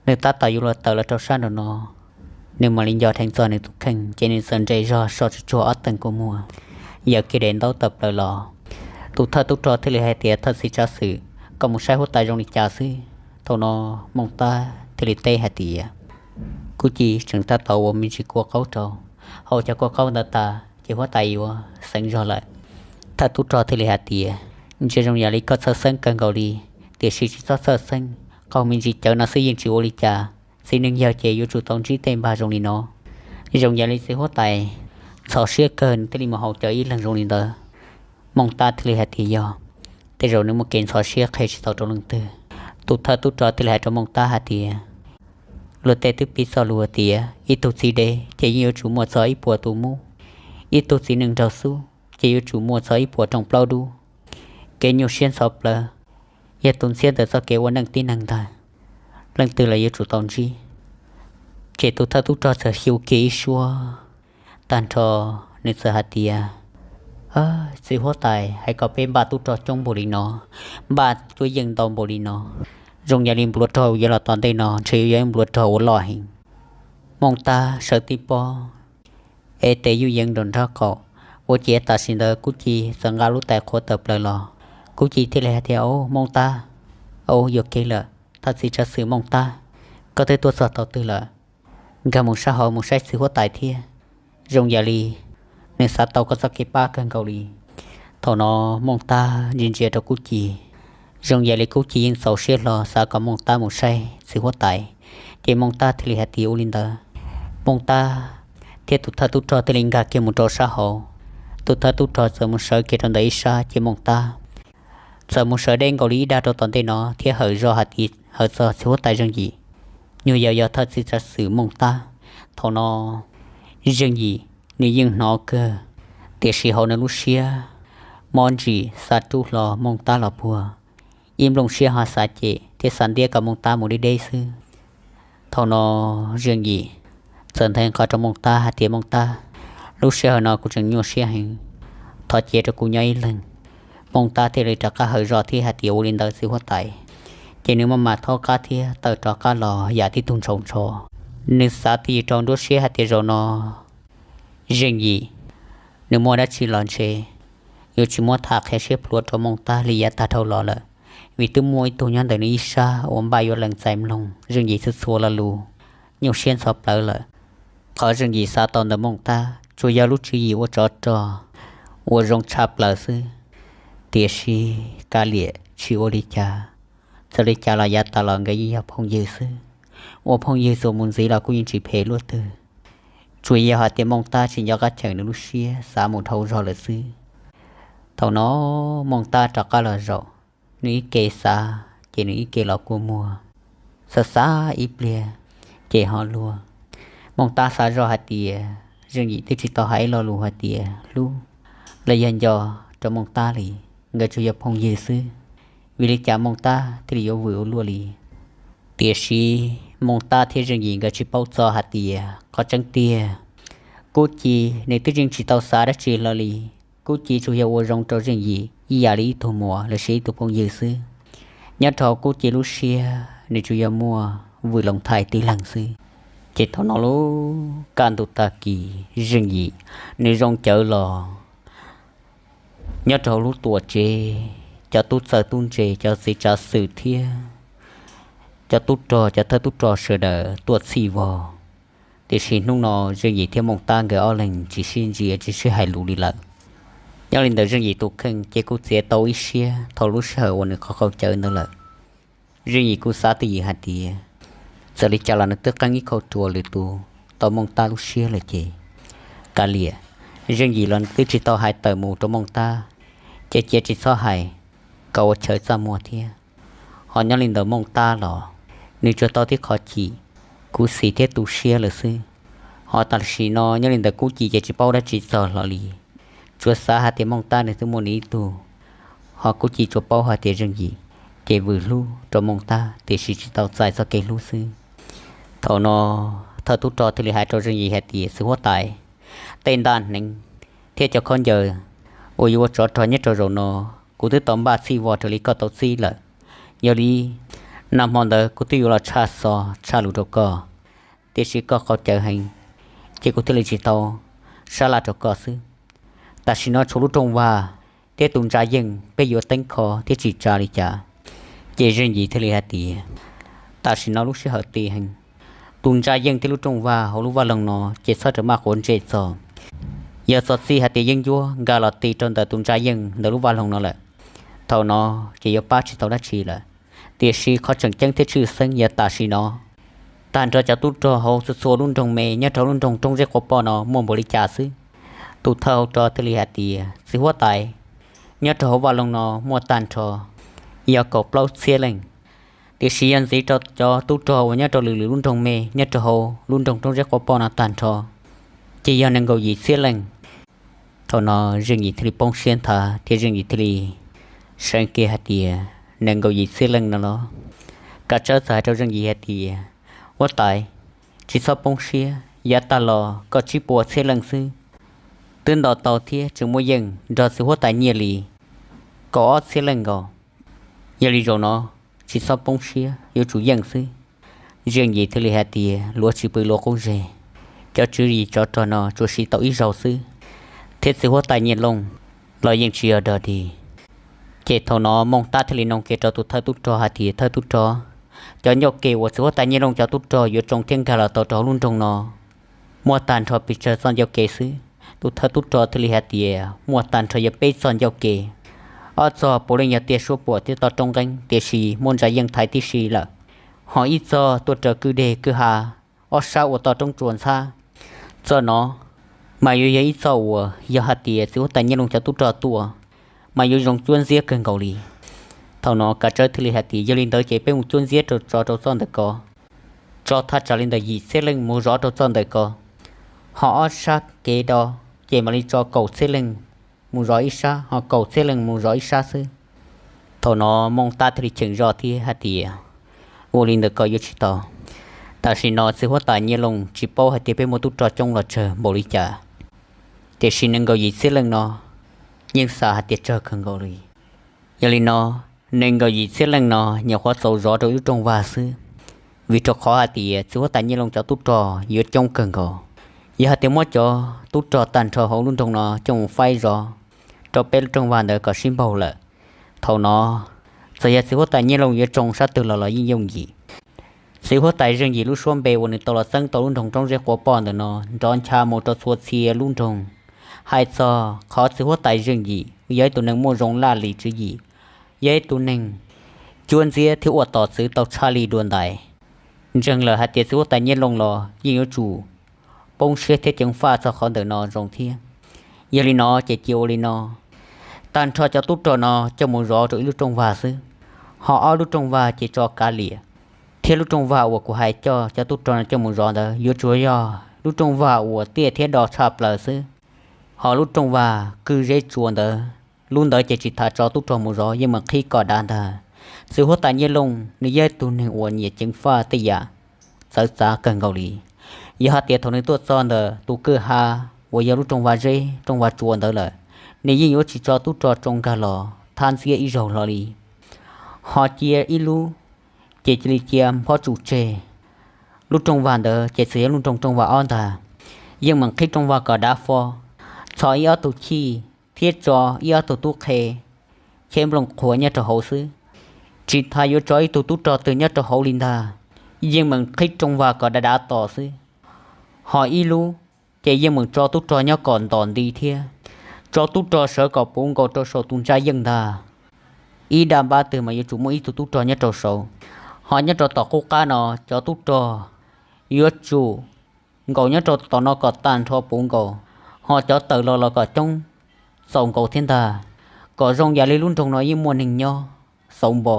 Nws tab tom yuav luag tawm los rau sab nraum no, nws mam li nco dheev txog nws tus kheej ces nws txawm nres zog so tsuag tsuag ob teeg kua muag, yaws kiag daim ntaub tawm plaws los. Tus thawj tub rog thiaj li hais tias, Thawj txiv tsav xwm, koj mus saib huab tais zoo li cas xwb? Thaum no Mooj Tab thiaj li teb hais tias, Kub Ci tseem tab tom ua me ntsis kua qaub rau, haus cov kua qaub ntawd tas ces huab tais yuav xeev zog lawm. Thawj tub rog thiaj li hais tias, Ntsia zoo yam li koj txhawj xeeb kawg nkaus li, tiam sis tsis txhob txhawj xeeb, qaug me ntsis cawv no xwb yeej tsis ua li cas. Txiv neej yawg ces yuav tsum tau ntsib tej npag zoo li no. Zoo yam li txiv huab tais ntxhov siab kawg nws thiaj li mus haus cawv ib leeg zoo li ntawd. Mooj Tab thiaj li hais tias, Yog tej zaum nws muaj kev ntxhov siab qhia tsis tau rau leej twg. Tus thawj tub rog thiaj li hais rau Mooj Tab hais tias, luag tej twb piv txoj lus tias ib tug txiv dev ces yeej yuav tsum muaj txog ib puas tus mub, ib tug txiv neej nraug xub ces yuav tsum muaj txog ib puas rooj plaub dub. Kev nyuaj siab ntxhov plawv yog tus ntxhiab ntawm txoj kev ua neej tib neeg ntag, leej twg los yuav tsum tau ntsib. Ces tus thawj tub rog txawm xyu kiag ib suab tag nrho, nws txawm hais tias, txiv huab tais, hais kom peb npaj tub rog coob npaum li no, npaj cuab yeej ntau npaum li no, zoo yam li npluav rog yuav los tom ntej no ntshe yuav yog npluav rog ua loj heev. Mooj Tab sawv tib pob, ev tes yuj yeev nraum nraub qaum, ua ciav tam sim ntawd Kub Ci txawm nqa lub tais qhuav tawm plaws los. Kub Ci thiaj li hais tias, Au Mooj Tab, au yuam kev lawm, thawj txiv tsav xwm Mooj Tab, koj twb tuaj txog thaum twg lawm? Nkag mus sab hauv mus saib txiv huab tais thiab, zoo yam li nws xav tau koj txoj kev pab kawg nkaus li. Thaum no Mooj Tab ntsia ntsia rau Kub Ci, zoo yam li Kub Ci yeej txaus siab hlo xav kom Mooj Tab mus saib txiv huab tais, ces Mooj Tab thiaj li hais tias ua li ntawd. Mooj Tab thiab tus thawj tub rog thiaj li nkag kiag mus rau sab hauv. Tus thawj tub rog txawm mus sawv kiag rau ntawm ib sab, ces Mooj Tab txawm mus sawv deb nkaus li ib dag rau tom ntej no thiab hawm zog hais tias hawm txog txiv huab tais Zeej Yim, nyuag yaus yog thawj txiv tsav xwm Mooj Tab. Thaum no Zeej Yim nws yeej hnov kawg, tiam sis hauv nws lub siab mob ntsim xav rub hlo Mooj Tab los puag, ib nplooj siab ho xav cem thiab xav ntiab kom Mooj Tab mus deb deb xwb. Thaum no Zeej Yim txawm nthe nqho rau Mooj Tab hais tias, Mooj Tab, lub sij hawm no kuv tseem nyuaj siab heev, thov cia rau kuv nyob ib leeg. Mooj Tab thiaj li rov qab hawm zog thiab hais tias ua li ntawd txiv huab tais, ces nws maj mam thaub qab thiab tawm rov qab los yam tib tug ntshau ntsho. Nws xav twj ywm rau nruab siab hais tias zaum no Zeej Yim nws muaj dab tsi los ntshe yuav tsis muab tham qhia siab plhuav rau Mooj Tab li yav tag dhau los lawm, vim twb muaj ib tug nyob ntawm nws ib sab uas npaj yuav lees txais mloog Zeej Yim txhua txhua lo lus, nyuaj siab ntxhov plawv lawm. Qhov Zeej Yim xav tau ntawm Mooj Tab tsuas yog lub tswv yim ua tsov rog uas zoo tshaj plaws xwb, tiam sis kav liam tsis ua li cas, txawm li cas los yav tas los nkawd yeej yog phooj ywg xwb. Ua phooj ywg txuas mus ntxiv los kuj yeej tsis phem luaj twg, tsuas yog hais tias Mooj Tab tsis nco qab cheem nws lub siab xav mus dhau zog lawm xwb. Thaum no Mooj Tab rov qab los zaum, nws ib ke xav ces nws ib ke los kua muag, xav xav ib pliag ces ho luag. Mooj Tab xav zoj hais tias Zeej Yim twb tsis tau hais ib lo lus hais tias hlub los yog nco rau Mooj Tab li, nkawd tsuas yog phooj ywg xwb, vim li cas Mooj Tab thiaj li yuav vwm ua luaj li. Tiam sis Mooj Tab thiab Zeej Yim nkawd tsis paub txog hais tias qhov tseeb tiag Kub Ci nws twb yeej tsis tau xav dab tsi hlo li. Kub Ci tsuas yog ua zoo rau Zeej Yim ib yam li ib tug muam los sis ib tug phooj ywg xwb. Nyob rau hauv Kub Ci lub siab nws tsuas yog muaj Vwm Loos Thais tib leeg xwb. Ces thaum no lub kaj ntug tag kis Zeej Yim nws zoo cawv los nyob rau hauv lub tuam tsev, cov tub txawj tub ntse, cov txiv tsav xwm thiab cov tub rog, cov thawj tub rog sawv daws tuaj txhij vog. Tiam sis hnub no Zeej Yim thiab Mooj Tab nkawd ob leeg tsis sib ntsia tsis sib hais lus li lawm. Nyob li ntawd Zeej Yim tus kheej ces kuj txiav tau ib siab thaum lub sij hawm uas nws qhov qaug cawv ntawd lawm. Zeej Yim kuj xav twj ywm hais tias txawm li cas los nws twb qeeb ib kauj ruam lwm tus tau Mooj Tab lub siab lawm ces kav liam, Zeej Yim los nws twb tsis tau hais tawm mus rau Mooj Tab, ces cia tsis txhob hais kom ua chaw txaj muag thiab. Ho nyob li ntawd Mooj Tab los nws tsuas tau tib qho chim, khuv xim thiab tu siab lawm xwb. Ho tam sim no nyob li ntawd Kub Ci ces tsis paub dab tsi txog hlo li, tsuas xav hais tias Mooj Tab nws twb muaj nws ib tug, ho Kub Ci tsuas paub hais tias Zeej Yim ces vwm hlub rau Mooj Tab tiam sis tsis tau txais txoj kev hlub xwb. Thaum no thawj tub rog thiaj li hais rau Zeej Yim hais tias, txiv huab tais, tej ntaj hneev thiab cov khaub ncaws uas yuav ua tsov rog nyob rau zaum no kuv twb tau npaj txhij vog raws li koj tau txib lawm. Yog li nag hmo ntawd kuv twb yuav los tshaj xov tshaj lus rau koj, tiam sis koj qaug cawv heev, ces kuv thiaj li tsis tau sab laj rau koj xwb. Tam sim no tshuav lub rooj vag thiab tus ntsa yeej peb yuav teeb kho thiab tsis tsa li cas. Ces Zeej Yim thiaj li hais tias, tam sim no lub sij hawm ti heev, tus ntsa yeej thiab lub rooj vag hauv lub vaj loog no ces txhob rawm maj quav ntsej txog. Yog txog txij hais tias yeeb ncuab nkag los ti rau ntawm tus ntsa yeej ntawm lub vaj loog no lawm, thaum no ces yuav pab tsis tau dab tsi lawm. Tiam sis qhov tseem ceeb thiab tshwj xeeb yog tam sim no, tag nrho cov tub rog hauv txhua txhua lub nroog me nyob rau lub nroog Roob Zeb Quav Poj no muaj npaum li cas xwb. Tus thawj hauv rog thiaj li hais tias, txiv huab tais, nyob rau hauv vaj loog no muaj tag nrho yog kaum plaub txhiab leej. Tiam sis yog ntxiv rau cov tub rog uas nyob rau lwm lwm lub nroog me nyob rau hauv lub nroog Roob Zeb Quav Poj no tag nrho ces yog nees nkaum yim txhiab leej. Thaum no Zeej Yim thiaj li poob siab nthav thiab Zeej Yim thiaj li seev kiag hais tias, nees nkaum yim txhiab leej no los? Kav Tsawb txawm hais rau Zeej Yim hais tias, huab tais, tsis txhob poob siab, yav tag los kaum tsib puas txhiab leej xwb twb nto tau thiab tseem muaj yeej nrog txiv huab tais Nyiaj Lis kaum ob txhiab leej nkaus. Yog li zaum no tsis txhob poob siab, yuav tsum yeej xwb. Zeej Yim thiaj li hais tias, luag tsis pw luag qub zes, cov tswv yim tsov rog no tsuas siv tau ib zaug xwb, thiab txiv huab tais Nyiaj Looj los yeej tsis yog dog dig. Ces thaum no Mooj Tab thiaj li nug kiag rau tus thawj tub rog hais tias, thawj tub rog, cov ncauj ke uas txiv huab tais Nyiaj Looj cov tub rog yuav tsoo thiab nkag los tau rau hauv lub nroog no muaj tag nrho pes tsawg txoj ncauj ke xwb? Tus thawj tub rog thiaj li hais tias, muaj tag nrho yog peb txoj ncauj ke. Ob txoj puav leej yog tiaj suab puam thiab toj roob nqeeb, tiam sis muaj ntsa yeej thaiv tib si lawm. Ho ib txoj tuaj raws kwj deg kwj ha, ob sab ua toj roob tsuas ntxhab. Txoj no mas yuav yog ib txoj uas yog hais tias txiv huab tais Nyiaj Looj cov tub rog tuaj mas yuav zoo cuab ntxiab kawg nkaus li. Thaum no Kav Tsawb thiaj li hais tias, yog li ntawd ces peb mus cuab ntxiab rau tso rau txoj ntawm ko, tso thaj tsam li ntawm yim txhiab leej mus zov rau txoj ntawm ko. Ho ob sab kev do ces mam li tso kaum txhiab leej mus zov ib sab, ho kaum txhiab leej mus zov ib sab xwb. Thaum no Mooj Tab thiaj li cheem zog thiab hais tias, ua li ntawd ko yuav tsis tau. Tam sim no txiv huab tais Nyiaj Looj tsis paub hais tias peb muaj tub rog coob los tsawg npaum li cas, tiam sis nees nkaum yim txhiab leej no yeej xav hais tias tsawg kawg nkaus li. Yog li no, nees nkaum yim txhiab leej no nyuam qhuav txaus zov rau ib lub rooj vag xwb, vim rau qhov hais tias txiv huab tais Nyiaj Looj cov tub rog yuav coob kawg nkaus. Yog hais tias muab cov tub rog tag nrho hauv lub nroog no coj mus faib zov rau peb lub rooj vag ntawd kom sib npaug lawm, thaum no txawm yog txiv huab tais Nyiaj Looj yuav tsoo sab twg los los yeej yooj yim. Txiv huab tais Zeej Yim lub suab npe uas nws tau los txeeb tau lub nroog Roob Zeb Quav Poj ntawm no nrov ncha mus rau txhua txhia lub nroog. Hais txog qhov txiv huab tais Zeej Yim yog ib tug neeg muaj zoo laj lim tswv yim, yog ib tug neeg cuab ntxiab thiab ua tos txwv tau tshaj li dua ntais. Ntseeg lawm hais tias txiv huab tais Nyiaj Looj los yeej yuav tsum poob siab thiab ceev faj txog qhov ntawm no zoo thiab. Yog li no ces cia ua li no, tag nrho cov tub rog no coj mus zov rau ib lub rooj vag xwb, ho ob lub rooj vag ces tso kav liam, thiab lub rooj vag uas kuv hais coj cov tub rog no coj mus zov ntawd yuav tsum yog lub rooj vag uas tiaj thiab do tshaj plaws xwb. Ho lub rooj vag kwj zeb tsua ntawd, lub ntawd ces tsis tas tso tub rog mus zov, yeej meem qhib kom dav ntag. Txiv huab tais Nyiaj Looj nws yog ib tug neeg uas nyiam ceev faj tej yam txawv txav kawg nkaus li. Yog hais tias thaum nws tuaj txog ntawm tus kwj ha uas yog lub rooj vag zeb rooj vag tsua ntawd lawm, nws yeej yuav tsis tso tub rog tsoo nkag los thab ntxiab ib zaug hlo li. Ho cia ib lub, ces cia li cia phob tsum tseg. Lub rooj vag ntawd ces txawm yog lub nroog rooj vag ob ntag, yeej meem qhib rooj vag kom dav fo, txhos ib ob tug chij thiab tso ib ob tug tub qhe cheb nplooj qhuav nyob rau hauv xwb. Tsis tas yuav tso ib tug tub rog twg nyob rau hauv li ntag, yeej meem qhib rooj vag kom dav dav tos xwb. Ho ib lub, ces yeej meem tso tub rog nyob kom ntom nti thiab, tso tub rog sawv kom puv nkaus rau saum tus ntsa yeej ntag. Ib daj npab twg mas yuav tsum muaj ib tug tub rog nyob rau saud. Ho nyob rau tom qub qab no cov tub rog yuav tsum nkaum nyob rau tom no kom tag nrho puv nkaus, ho cov tawm los los kom coob txaus nkaus thiab ntag, kom zoo yam li lub nroog no yeej muaj neeg nyob xauv npo.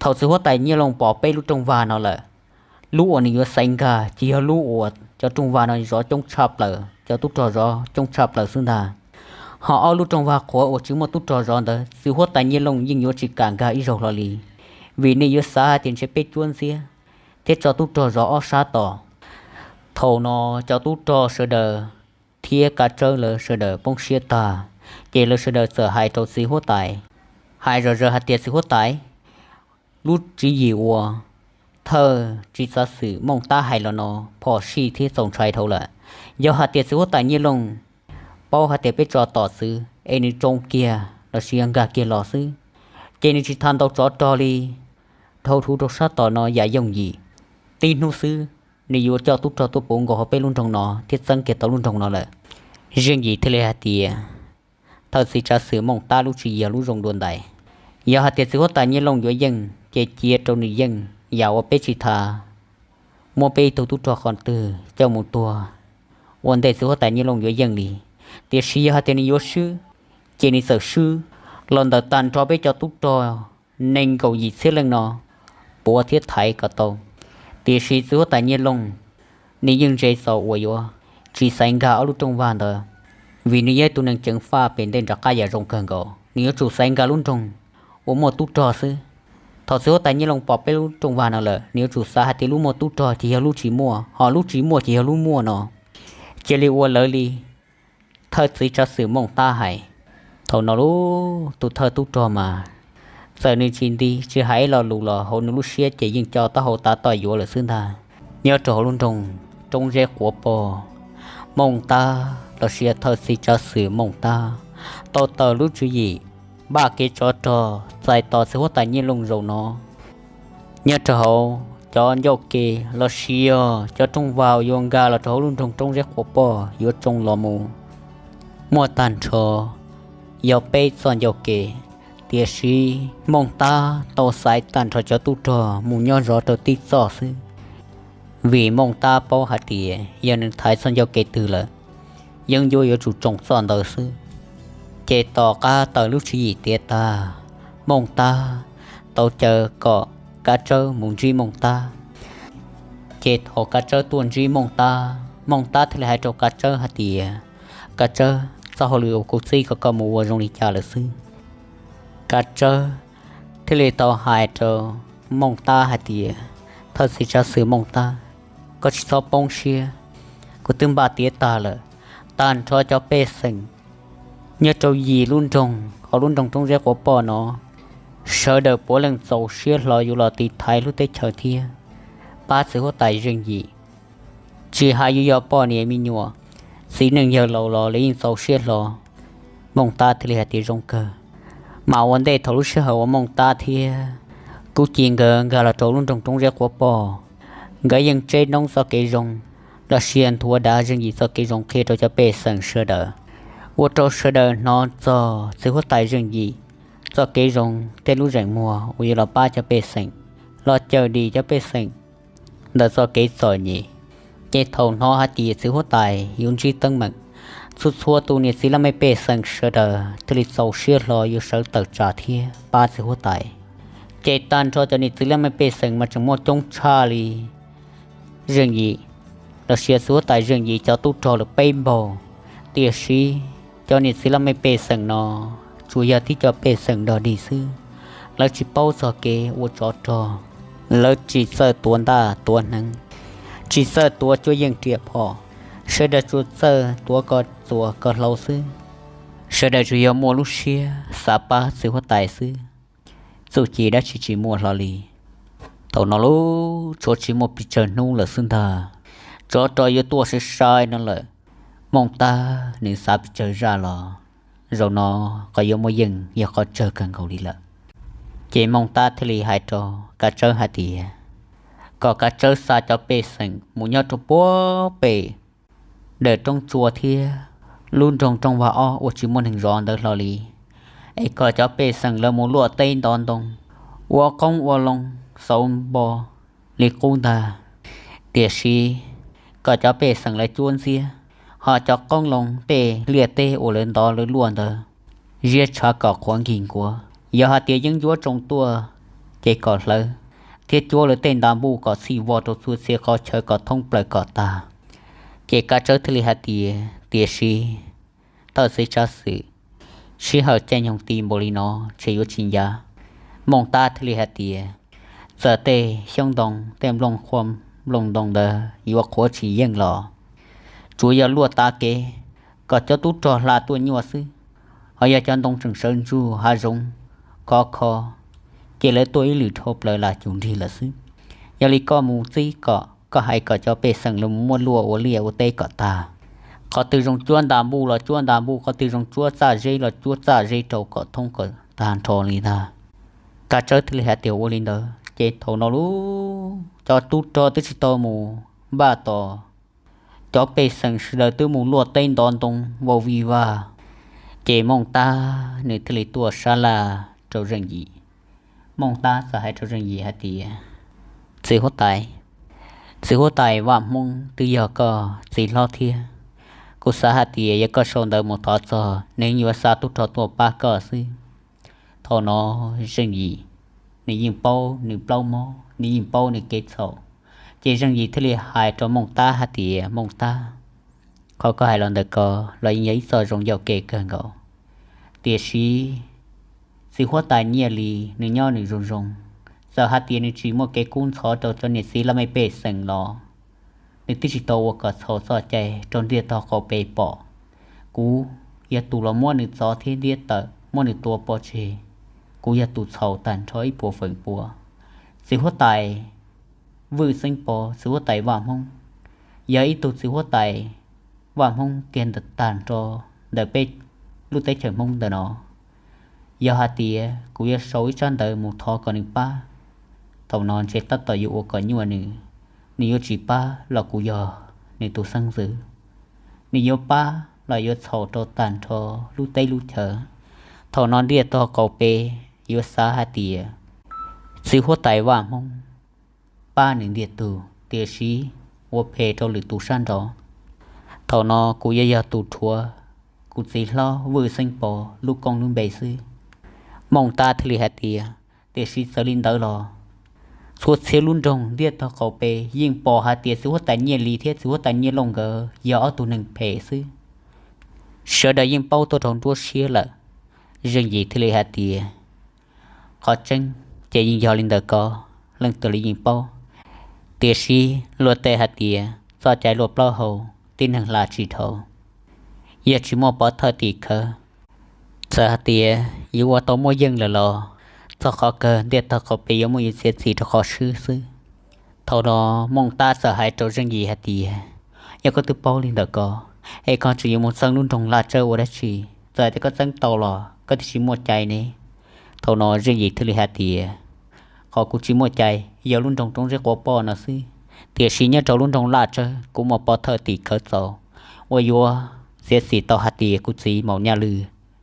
Thaum txiv huab tais Nyiaj Looj pom peb lub rooj vag no lawm, lub uas nws yuav xaiv nkag ces yog lub uas cov rooj vag no zov coob tshaj plaws, cov tub rog zov coob tshaj plaws xwb ntag. Ho ob lub rooj vag qhuav uas tsis muaj tub rog zov ntawd txiv huab tais Nyiaj Looj yeej yuav tsis kam nkag ib zaug hlo li, vim nws yuav xav hais tias ntshe peb cuab ntxiab thiab tso tub rog zov ob sab tos. Thaum no cov tub rog sawv daws thiab Kav Tsawb lawv sawv daws poob siab tag, ces lawv sawv daws txawm hais rau txiv huab tais, hais zom zaws hais tias, txiv huab tais, lub tswv yim uas thawj tswv xeev Mooj Tab hais los no phom sij thiab txaus ntshai dhau lawm. Yog hais tias txiv huab tais Nyiaj Looj paub hais tias peb tso tos txwv es nws tsoo kiag los sis yog nkag kiag los xwb, ces nws tsis tas ntaus tsov rog li dhau hwv rau sab tom no yam yooj yim. Tib hnub xwb nws yuav coj tub rog tuaj puv nkaus hauv peb lub nroog no thiab txeeb kiag tau lub nroog no lawm. Zeej Yim thiaj li hais tias, thawj tswv xeev Mooj Tab lub tswv yim yog lub zoo dua ntais. Yog hais tias txiv huab tais Nyiaj Looj yuav yeej ces cia rau nws yeej, yam uas peb tsis tas muab peb ib tug tub rog qhov twg coj mus tuag ua ntej txiv huab tais Nyiaj Looj yuav yeej li. Tiam sis yog hais tias nws yuav swb, ces nws txawm swb los ntawm tag nrho peb cov tub rog nees nkaum yim txhiab leej no puav thiab thaiv kom tau. Tiam sis txiv huab tais Nyiaj Looj nws yeej ntse txaus uas yuav tsis xaiv nkag ob lub rooj vag ntawd, vim nws yog ib tug neeg ceev faj pem ntej nram qab yam zoo kawg nkaus, nws yuav tsum xaiv nkag lub nroog uas muaj tub rog xwb. Thaum txiv huab tais Nyiaj Looj pom peb lub rooj vag no lawm, nws yuav tsum xav hais tias lub muaj tub rog ces yog lub tsis muaj, ho lub tsis muaj ces yog lub muaj no. Cia li ua lawv li thawj txiv tsav xwm Mooj Tab hais. Thaum no lub tus thawj tub rog mas txawm nws tsis nti tsis hais ib lo lus los hauv nws lub siab ces yeej co taub hau tav toj yuav lawm xwb ntag. Nyob rau hauv lub nroog Roob Zeb Quav Poj, Mooj Tab los sis thawj txiv tsav xwm Mooj Tab tau tawm lub tswv yim npaj kev tsov rog txais tos txiv huab tais Nyiaj Looj zaum no. Nyob rau hauv cov ncauj ke los sis yog cov rooj vag yuav nkag los rau hauv lub nroog Roob Zeb Quav Poj yuav tsoo los mus muaj tag nrho yog peb txoj ncauj ke, tiam sis Mooj Tab tau xaiv tag nrho cov tub rog mus nyob zov rau tib txoj xwb, vim Mooj Tab paub hais tias yog nws thaiv txoj ncauj ke twg lawm, yeeb ncuab yuav tsum tsoo txoj ntawd xwb. Ces tom qab tawm lub tswv yim tiav tag, Mooj Tab tau caw kom Kav Tsawb mus ntsib Mooj Tab. Ces thaum Kav Tsawb tuaj ntsib Mooj Tab, Mooj Tab thiaj li hais rau Kav Tsawb hais tias, Kav Tsawb, txoj hauj lwm uas kuv txib kom koj mus ua zoo li cas lawm xwb? Kav Tsawb thiaj li tau hais rau Mooj Tab hais tias, thawj txiv tsav xwm Mooj Tab, koj tsis txhob poob siab, kuv twb npaj tiav tag lawm. Tag nrho cov pej xeem nyob rau yim lub nroog hauv lub nroog Roob Zeb Quav Poj no, sawv daws puav leej txaus siab hlo yuav los tiv thaiv lub teb chaws thiab pab txiv huab tais Zeej Yim. Tsis hais yuav yog poj niam me nyuam, txiv neej yawg laus los lawv yeej txaus siab hlo. Mooj Tab thiaj li hais tias zoo kawg. Mas ua ntej thaum lub sij hawm uas Mooj Tab thiab Kub Ci nkawd nkag los rau lub nroog Roob Zeb Quav Poj, nkawd yeej tseb noob txoj kev zoo los sis nthuav dav Zeej Yim txoj kev zoo qhia rau cov pej xeem sawv daws, ua rau sawv daws hnov txog txiv huab tais Zeej Yim txoj kev zoo tej lub zeem muag uas yuav los pab cov pej xeem, los cawm dim cov pej xeem ntawm txoj kev txom nyem. Ces thaum hnov hais tias txiv huab tais yuav ntsib teeb meem, txhua txhua tus niam txiv laj mej pej xeem sawv daws thiaj li txaus siab hlo yuav sawv tawm tsam thiab pab txiv huab tais. Ces tag nrho cov niam txiv laj mej pej xeem mas tseem muaj coob tshaj li Zeej Yim los sis txiv huab tais Zeej Yim cov tub rog lawm peb npaug. Tiam sis cov niam txiv laj mej pej xeem no tsuas yog tib co pej xeem dog dig xwb, lawv tsis paub txog kev ua tsov rog, lawv tsis txawj tuav ntaj tuav hneev, tsis txawj tuav cuab yeej riam phom, sawv daws tsuas txawj tuav ko txuas ko hlau xwb. Sawv daws tsuas yog muaj lub siab xav pab txiv huab tais xwb, txuj ci dab tsi tsis muaj hlo li. Thaum no lub tshuav tsis muaj pes tsawg hnub lawm xwb ntag, tsov rog yuav tuaj sai sai no lawm. Mooj Tab nws xav pes tsawg zaj los zaum no qhov yuav muaj yeej yog qhov tsawg kawg nkaus li lawm. Ces Mooj Tab thiaj li hais rau Kav Tsawb hais tias, kom Kav Tsawb xa cov pej xeem mus nyob rau puag pem daws roob tsua thiab lub nroog Rooj Vag Ob uas tsis muaj neeg zov ntawd hlo li, es kom cov pej xeem lawv mus luaj teb ntov ntoo, ua qoob ua loo, xauv npo li qub ntag. Tiam sis kom cov pej xeem lawv cuab ntxiab, ho cov qoob loo tej liaj teb uas lawv ntov lawv luaj ntawd, ziab tshav kom qhuav nkig nkuav. Yog hais tias yeeb ncuab tsoo tuaj, ces kom hlawv thiab cuab lawv tej nta npuj kom txhij vog rau txhua txhia qhov chaw kom thoob plaws kom tag. Ces Kav Tsawb thiaj li hais tias, tiam sis thawj txiv tsav xwm, sij hawm caij nyoog ti npaum li no ntshe yuav tsis ncav. Mooj Tab thiaj li hais tias, txawm tej xyoob ntoo tej nplooj qhuav nplooj ntoo ntawd yuav qhuav tsis yeej los tsuas yog luaj tav kev kom cov tub rog hla tuaj nyuaj xwb. Ho yog cov ntoo tseem sawv ntsug hav zoov khov kho, ces lawv tuaj ib lwm dhau plaws lam cum nrig lawm xwb. Yog li koj mus txib kom koj hais kom cov pej xeem lawv mus muab luaj ua liaj ua teb kom tag. Qhov twg zoo cuab nta npuj los cuab nta npuj, qhov twg zoo cuab txaj zeb los cuab txaj zeb rau kom thoob kom tag nrho li ntag. Kav Tsawb thiaj li hais tias ua li ntawd. Ces thaum no lub cov tub rog twb tsis tau mus npaj tos cov pej xeem sawv daws twb mus luaj teb ntov ntoo vau vij vag. Ces Mooj Tab nws thiaj li tuaj sab laj rau Zeej Yim. Mooj Tab txawm hais rau Zeej Yim hais tias, txiv huab tais, txiv huab tais Vaj Hmoob twb yog koj txiv hlob thiab, Kuv xav hais tias yog koj sau ntawv mus thov txog, nws yuav xa tub rog tuaj pab koj xwb. Thaum no Zeej Yim nws yeej paub nws plaub mob, nws yeej paub nws kev txhaum, ces Zeej Yim thiaj li hais rau Mooj Tab hais tias, Mooj Tab, qhov koj hais los ntawm ko los yeej yog ib txoj zoo ncauj kev kawg nkaus, tiam sis txiv huab tais Nyiaj Lis nws nyob nws zoo zoo, txawm hais tias nws tsis muaj kev kub ntxhov rau cov niam txiv laj mej pej xeem los nws twb tsis tau ua kom txhaum txoj cai rau ntiaj tog qaum pes pom. Kuv yog tus los muab nws txov thiab ntiab tawm, muab nws tua pov tseg. Kuv yog tus txhaum tag nrho ib puas feem pua. Txiv huab tais Vwj Xeeb Pov, txiv huab tais Vaj Hmoob, yog ib tug txiv huab tais Vaj Hmoob kiag tag nrho ntawm peb lub teb chaws Hmoob ntawm no. Yog hais tias kuv yuav sau ib tsab ntawv mus thov kom nws pab, thaum no ntshe tab tom yuav ua kom nyuaj nws. Nws yuav tsis pab los kuv yog nws tus xeeb ntxwv, nws yuav pab los yuav txhaum rau tag nrho lub teb lub chaw. Thaum no ntiaj tog qaum pes yuav xav hais tias txiv huab tais Vaj Hmoob pab nws ntiag tug, tiam sis ua phem rau lwm tus sab nraud. Thaum no kuv yuav yog tus rhuav kuv txiv hlob Vwj Xeeb Pov lub koob lub npe xwb. Mooj Tab thiaj li hais tias, Tiam sis txawm li ntawd los txhua txhia lub nroog ntiaj tog qaum pes yeej pom hais tias txiv huab tais Nyiaj Lis thiab txiv huab tais Nyiaj Looj nkawd yog ob tug neeg phem xwb. Sawv daws yeej paub tuaj rau nruab siab lawm. Zeej Yim thiaj li hais tias, Qhov tseeb ces yeej yog li ntawd ko, leej twg los yeej paub. Tiam sis luag tej hais tias txoj cai luaj plaub hau, tib neeg hla tsis dhau. Yog tsis muaj pov thawj tim khawv, txawm hais tias yuav ua tau muaj yeej lawm los txog qhov kawg ntiaj tog qaum pes yuav muaj yus txiav txim rau qhov swb xwb. Thaum no Mooj Tab txawm hais rau Zeej Yim hais tias, Yog koj twb paub li ntawm ko, es koj tseem yuav mus txeeb lub nroog Laj Tsawb ua dab tsi? Txawm tias koj txeeb tau los koj twb tsis muaj cai ne. Thaum no Zeej Yim thiaj li hais tias, Qhov kuv tsis muaj cai yog lub nroog roob zeb quav poj no xwb, tiam sis nyob rau lub nroog Laj Tsawb kuv muaj pov thawj tim khawv txaus uas yuav txiav txim tau hais tias kuv txiv Maum Nyaj Lwj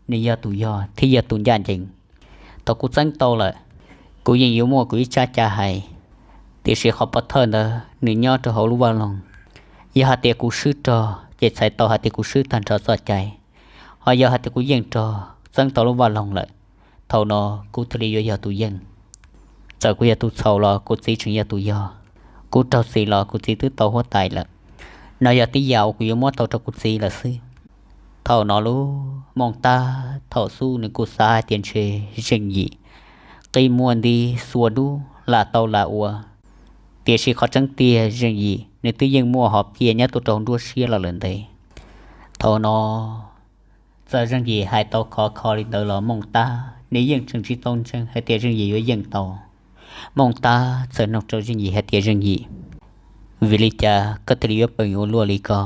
nws yog tus yog thiab yog tus ncaj ncees. Thaum kuv txeeb tau lawm, kuv yeej yuav muaj kuv ib tsab ca hais, tiam sis qhov pov thawj ntawd nws nyob rau hauv lub vaj loog. Yog hais tias kuv swb rog ces txhais tau hais tias kuv swb tag nrho txoj cai, ho yog hais tias kuv yeej rog txeeb tau lub vaj loog lawm, thaum no kuv thiaj li yuav yog tus yeej. Txawm kuv yog tus txhaum los kuv txiv tseem yog tus yog, kuv raug txim los kuv txiv twb tau huab tais lawm. No yog tib yam uas kuv yuav muab tau rau kuv txiv lawm xwb. Thaum no lub Mooj Tab thaum xub nws kuj xav hais tias ntshe Zeej Yim qi muag nti xua dub lam tau lam ua, tiam sis qhov tseeb tiag Zeej Yim nws twb yeej muaj hom phiaj nyob tuaj rau nruab siab los lawm ntev. Thaum no txawm Zeej Yim hais tau khov kho li ntawd los Mooj Tab nws yeej tseem tsis tau ntseeg hais tias Zeej Yim yuav yeej tau. Mooj Tab txawm nug rau Zeej Yim hais tias, Zeej Yim, vim li cas koj thiaj li yuav peem ua luaj li ko?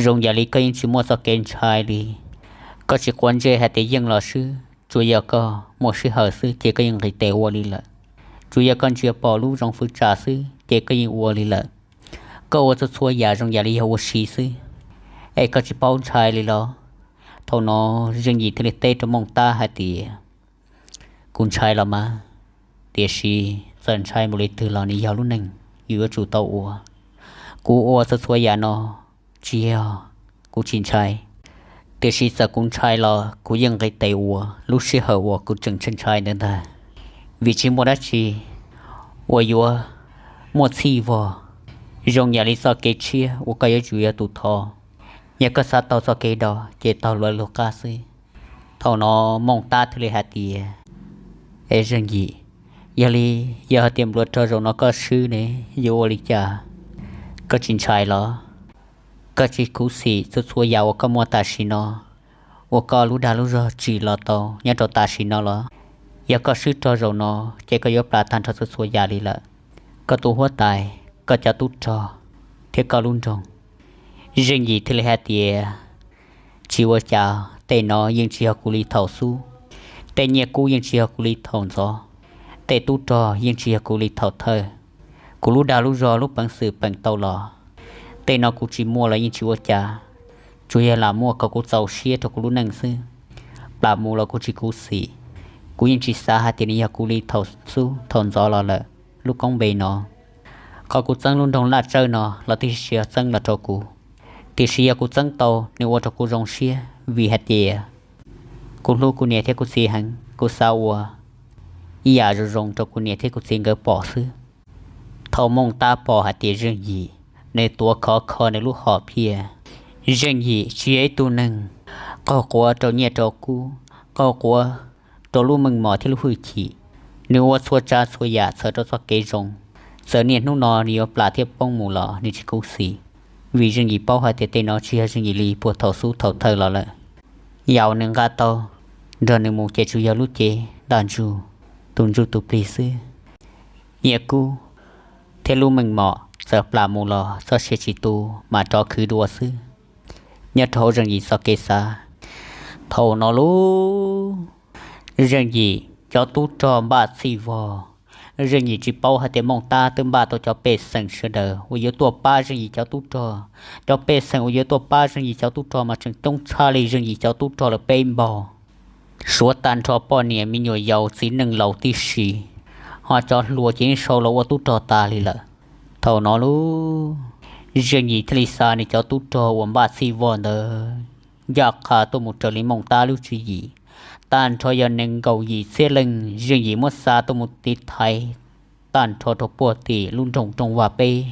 Zoo yam li koj yeej tsis muaj txoj kev ntshai li. Koj tsis quav ntsej hais tias yeej los swb, tsuas yog koj muaj sij hawm xwb ces koj yeej nqis tes ua li lawm. Tsuas yog koj ntsia pom lub zoov fwv tsam xwb ces koj yeej ua li lawm. Koj ua txhua txhua yam zoo yam li yog ua si xwb, es koj tsis paub ntshai li los? Thaum no Zeej Yim thiaj li teb rau Mooj Tab hais tias, Kuv ntshai los mas, tiam sis txawm ntshai npaum li twg los nws yog lub neej, yus yuav tsum tau ua. Kuv ua txhua txhua yam no tsis yog kuv tsis ntshai, tiam sis txawm kuv ntshai los kuv yeej nqis tes ua lub sij hawm uas kuv tseem ntshai ntshai ntawd ntag, vim tsis muaj dab tsi uas yuav muaj txhij vog zoo yam li txoj kev tshiab uas koj yuav tsum yog tus thov. Yog koj xav taug txoj kev do ces taug luag lub qab xwb. Thaum no Mooj Tab thiaj li hais tias, Es Zeej Yim, yog li, yog hais tias nplua rog zaum no koj swb ne, yuav ua li cas? Koj tsis ntshai los? Koj tsis khuv xim txhua txhua yam uas koj muaj tam sim no, uas koj lub dag lub zog tsim los tau nyob rau tam sim no los? Yog koj swb rog zaum no, ces koj yuav plam tag nrho txhua txhua yam li lawm, koj tus huab tais, koj cov tub rog, thiab koj lub nroog. Zeej Yim thiaj li hais tias, Tsis ua cas, tej no yeej tsis yog kuv li thaum xub, tej nyiaj kub yeej tsis yog kuv li thaum ntxov, tej tub rog yeej tsis yog kuv li thaum thawj. Kuv lub dag lub zog lub peev xwm peem tau los, tej no kuv tsis muaj los yeej tsis ua cas, tsuas yog lam muaj kom kuv txaus siab rau kuv lub neej xwb. Plam mus los kuv tsis khuv xim, kuv yeej tsis xav hais tias nws yog kuv li thaum xub thaum ntxov los lawm. Lub koob npe no, qhov kuv txeeb lub nroog Laj Tsawb no los twb tsis yog txeeb los rau kuv, Tiam sis yog kuv txeeb tau, nws ua rau kuv zoo siab vim hais tias kuv hlub kuv niam thiab kuv txiv heev, kuv xav ua ib yam zoo zoo rau kuv niam thiab kuv txiv nkawd pom xwb. Thaum Mooj Tab pom hais tias Zeej Yim nws tuav khov kho nws lub hom phiaj, Zeej Yim tsis yog ib tug neeg qaug quav rau nyiaj rau kub, qaug quav rau lub meej mom thiab lub hwj chim. Nws ua txhua tsav txhua yam txhawm rau txoj kev zoo, txawm niaj hnub no nws yuav plam thiab poob mus los nws tsis khuv xim, vim Zeej Yim paub hais tias tej no tsis yog Zeej Yim li puag thaum xub thaum thawj los lawm. Yam uas nws nqa tau nrog nws mus ces tsuas yog lub cev ntaj ntsug, tus ntsuj tus plig xwb. Nyiaj kub thiab lub meej mom txawm plam mus los txoj sia tsis tu mas rov khwv dua xwb. Nyob rau hauv Zeej Yim txoj kev xav, thaum no lub Zeej Yim cov tub rog npaj txhij vog. Zeej Yim tsis paub hais tias Mooj Tab twb npaj tau cov pej xeem sawv daws uas yuav tuaj pab Zeej Yim cov tub rog. Cov pej xeem uas yuav tuaj pab Zeej Yim cov tub rog mas tseem coob tshaj li Zeej Yim cov tub rog lawm peb npaug. Suav tag nrho poj niam me nyuam yaus txiv neej laus tib si, ho cov hluas ces yeej sau los ua tub rog tas li lawm. Thaum no lub Zeej Yim thiaj li xa nws cov tub rog uas npaj txhij vog ntawd ncaj qha tuaj mus raws li Mooj Tab lub tswv yim. Tag nrho yog nees nkaum yim txhiab leej Zeej Yim muab xa tuaj mus tiv thaiv tag nrho rau puag tim lub nroog Rooj Vag peb.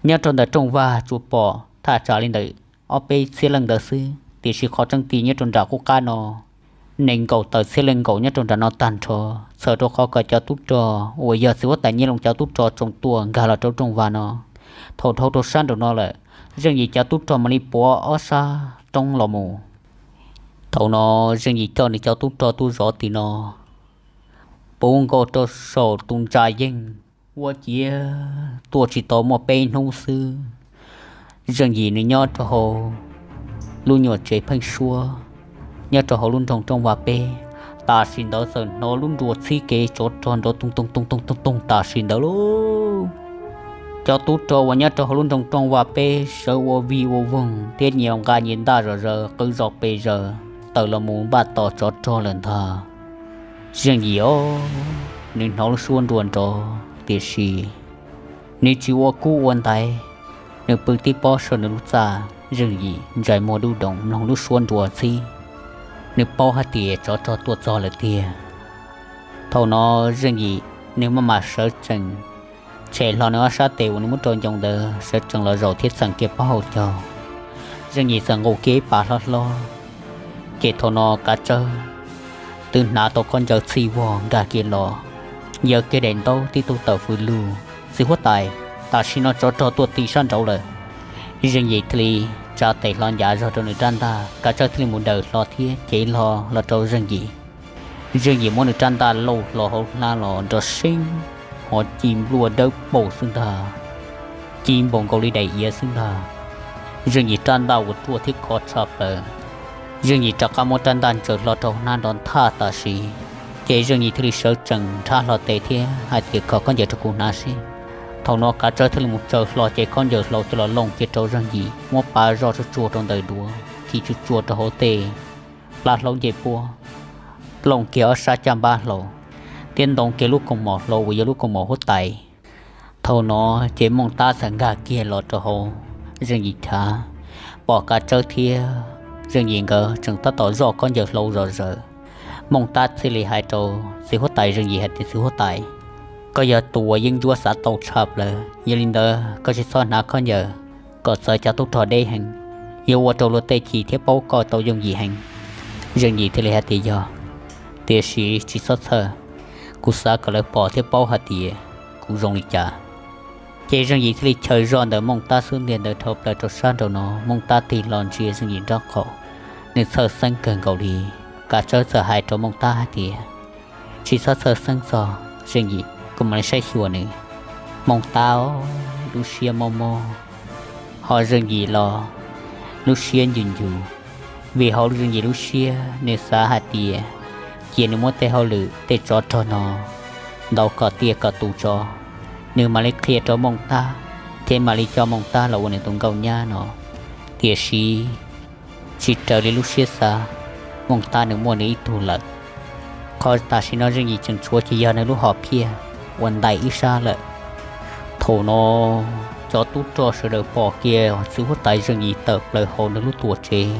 Nyob rau ntawm Rooj Vag tsuas pom thaj tsam li ntawm ob peb txhiab leej ntawd xwb, tiam sis qhov tseeb tiag nyob rau nram qub qab no nees nkaum tawm txhiab leej nkaum nyob rau nram no tag nrho, txhawm rau qhov kom cov tub rog uas yog txiv huab tais Nyiaj Looj cov tub rog tsoom tuaj nkag los rau Rooj Vag no. Thaum dhau rau sab nraum no lawm, Zeej Yim cov tub rog mam li puav ob sab roob los mus. Thaum no Zeej Yim coj nws cov tub rog tuaj zov tim no, puv nkaus rau saum tus ntsa yeej, ua ciav tuaj tsis tau muaj peb hnub xwb, Zeej Yim nws nyob rau hauv lub nyuam tsev pheeb suab nyob rau hauv lub nroog Rooj Vag peb. Tam sim ntawd txawm hnov lub nruas txhib kev tsov rog nrov toog toog toog toog toog toog tam sim ntawd lauj. Cov tub rog uas nyob rau hauv lub nroog Rooj Vag peb sawv ua vig ua voog thiab nyias nqa nyias ntaj zom zaws qw zom pes zaws tawm los mus npaj tos tsov rog lawm ntag. Zeej Yim os, nws hnov lub suab nruas nrov tiam sis nws tsis ua kub ua ntaiv, nws pw tib pob saum nws lub txaj, Zeej Yim ntsais muag dub doos mloog lub suab nruas txhib. Nws paub hais tias tsov rog tuaj txog lawm tiag. Thaum no Zeej Yim nws maj mam sawv tsees, tshem hlo nws ob sab tes uas nws muab rau ncoo ntawd sawv tsees los zaum thiab txeem kiag pob hauv caug. Zeej Yim txawm nqus kiag ib pas hlob hlob, ces thaum no Kav Tsawb twb hnav tau khaub ncaws txhij vog nkag kiag los, yaws kiag daim ntaub tib tug tawm fws lug. Txiv huab tais, tam sim no tsov rog tuaj tim sab nraud lawm. Zeej Yim thiaj li tsa tes hlo ncav zog rau nws rab ntaj, Kav Tsawb thiaj li mus daws hlo thiab cev hlo los rau Zeej Yim. Zeej Yim muab nws rab ntaj lauj hlo hauv hlab los nrov seeb, ho ci npluaj dawb paug xwb ntag, ci npaum nkaus li daim iav xwb ntag. Zeej Yim rab ntaj uas ruaj thiab khov tshaj plaws. Zeej Yim rov qab muab rab ntaj ntsaws hlo rau hnab nrov nthaj tam sim, ces Zeej Yim thiaj li sawv tsees nrhab hlo tes thiab hais tias, kho khaub ncaws rau kuv hnav seb. Thaum no Kav Tsawb thiaj li mus tsaws hlo cev khaub ncaws hlau coj los looj kiag rau Zeej Yim, muab pav zoj tsuag tsuag rau ntawm duav, khi tsuag tsuag rau hauv tej plab hlaub ncej puab, looj kiag ob sab caj npab hlau, thiab ntoo kiag lub kaus mom hlau uas yog lub kaus mom huab tais. Thaum no ces Mooj Tab txawm nkag kiag los rau hauv Zeej Yim chav, pom Kav Tsawb thiab Zeej Yim nkawd tseem tab tom zoj khaub ncaws hlau zom zaws. Mooj Tab thiaj li hais rau txiv huab tais Zeej Yim hais tias, txiv huab tais, koj yog tus uas yeeb ncuab xav tau tshaj plaws, yog li ntawd koj tsis txhob hnav khaub ncaws kom txawv cov tub rog deb heev, yuav ua rau luag tej chim thiab paub koj tau yooj yim heev. Zeej Yim thiaj li hais tias, yog, tiam sis tsis txhob txhawj, kuv xav kom lawv pom thiab paub hais tias kuv zoo li cas. Ces Zeej Yim thiaj li chaws zoj ntawm Mooj Tab xub ntiag ntawd dhau plaws rau sab nraum no, Mooj Tab tig los ntsia Zeej Yim nraub qaum, nws txhawj xeeb kawg nkaus li. Kav Tsawb txawm hais rau Mooj Tab hais tias, tsis txhob txhawj xeeb txog Zeej Yim, kuv mam li saib xyuas nws. Mooj Tab lub siab mob mob, ho Zeej Yim los lub siab ncu ncu, vim hauv Zeej Yim lub siab nws xav hais tias cia nws muab tej hauj lwm tej tsov rog no ntaus kom tiaj kom tus tso, nws mam li qhia rau Mooj Tab, thiab mam li coj Mooj Tab los ua nws tus nkauj nyab no. Tiam sis tsis raws li lub siab xav, Mooj Tab nws muaj nws ib tug lawm. Qhov tam sim no Zeej Yim tseem tshuav ces yog nws lub hom phiaj uas ntais ib sab lawm. Thaum no Cov tub rog sawv daws pom kiag txiv huab tais Zeej Yim tawm plaws hauv nws lub tuam tsev,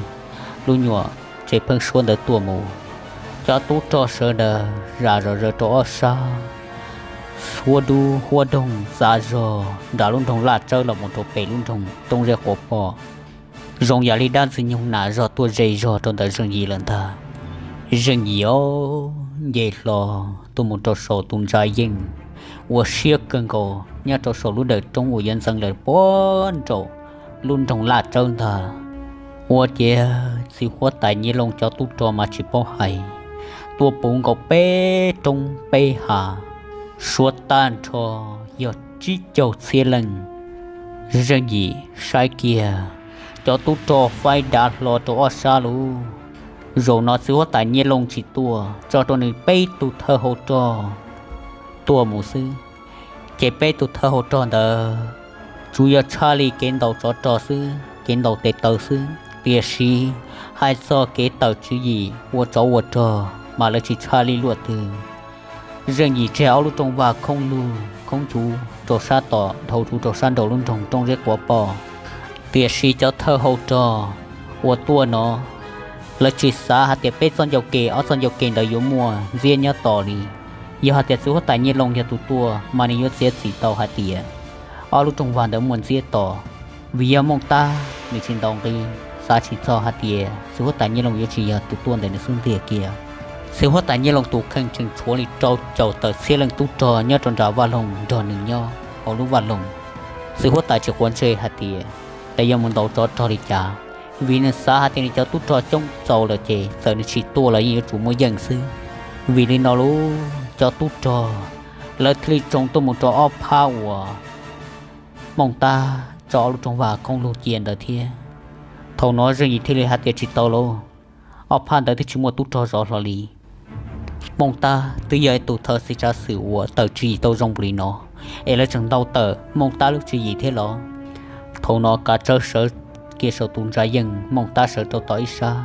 lub nyuam tsev pheeb suab ntawd tuaj mus. Cov tub rog sawv daws zam zom zaws rau ob sab, huab dub huab doog xav zog nram lub nroog Laj Tsawb los mus rau pem lub nroog Toob Zeb Quav Poj, zoo yam li dab ntxwg nyoog nas zog tuaj ze zog rau ntawm Zeej Yim lawm ntag. Zeej Yim ob nce hlo tuaj mus rau saum tus ntsa yeej uas siab kawg nkaus nyob rau saum lub dawm roob uas yuav ntxeev lawm puag nraum lub nroog Laj Tsawb ntag. Ua ciav txiv huab tais Nyiaj Looj cov tub rog mas tsis paub hais, tuaj puv nkaus peb roob peb hav, suav tag nrho yog tsib caug txhiab leej. Zeej Yim saib kiag cov tub rog faib dav hlo rau ob sab lug. Zaum no txiv huab tais Nyiaj Looj tsis tuaj, tso rau nws peb tug thawj hauv rog tuaj mus xwb. Ces peb tug thawj hauv rog ntawd tsuas yog tshaj li kev ntaus tsov rog xwb, kev ntaus tes taw xwb, tiam sis hais txog kev tawm tswv yim ua tsov ua rog mas lawv tsis tshaj li luaj twg. Zeej Yim tseg ob lub rooj vag khoob lug khoob cuv rau sab tom dhau rau sab nraum lub nroog Roob Zeb Quav Poj, tiam sis cov thawj hauv rog uas tuaj no, lawv tsis xav hais tias peb txoj ncauj ke ob txoj ncauj ke ntawd yuav muaj ntxiab nyob tos li. Yog hais tias txiv huab tais Nyiaj Looj yog tus tuaj mas nws yuav txiav txim tau hais tias ob lub rooj vag ntawd muaj ntxiab tos, vim yog Mooj Tab nws tsis ntaus nqi, xav tsis txog hais tias txiv huab tais Nyiaj Looj yuav tsis yog tus tuaj ntawm nws xub ntiag kiag. Txiv huab tais Nyiaj Looj tus kheej tseem tshuav li rau caum tawm txhiab leej tub rog nyob rau nram vaj loog nrog nws nyob hauv lub vaj loog. Txiv huab tais tsis quav ntsej hais tias lawv yuav mus ntaus tsov rog li cas, vim nws xav hais tias nws cov tub rog coob txaus lawm ces txawm nws tsis tuaj los yeej yuav tsum muaj yeej xwb. Vim li no lub cov tub rog lawv thiaj li tsoo tuaj mus rau ob phab uas Mooj Tab tso ob lub rooj vag khoob lug cia ntawd thiab. Thaum no Zeej Yim thiaj li hais tias tsis tau lauj, ob phab ntawd twb tsis muaj tub rog zov hlo li. Mooj Tab twb yog ib tug thawj txiv tsav xwm uas tawm tswv yim tau zoo npaum li no, es lawv tseem ntaus tawm Mooj Tab lub tswv yim thiab los? Thaum no Kav Tsawb sawv kiag saum tus ntsa yeej, Mooj Tab sawv rau tom ib sab.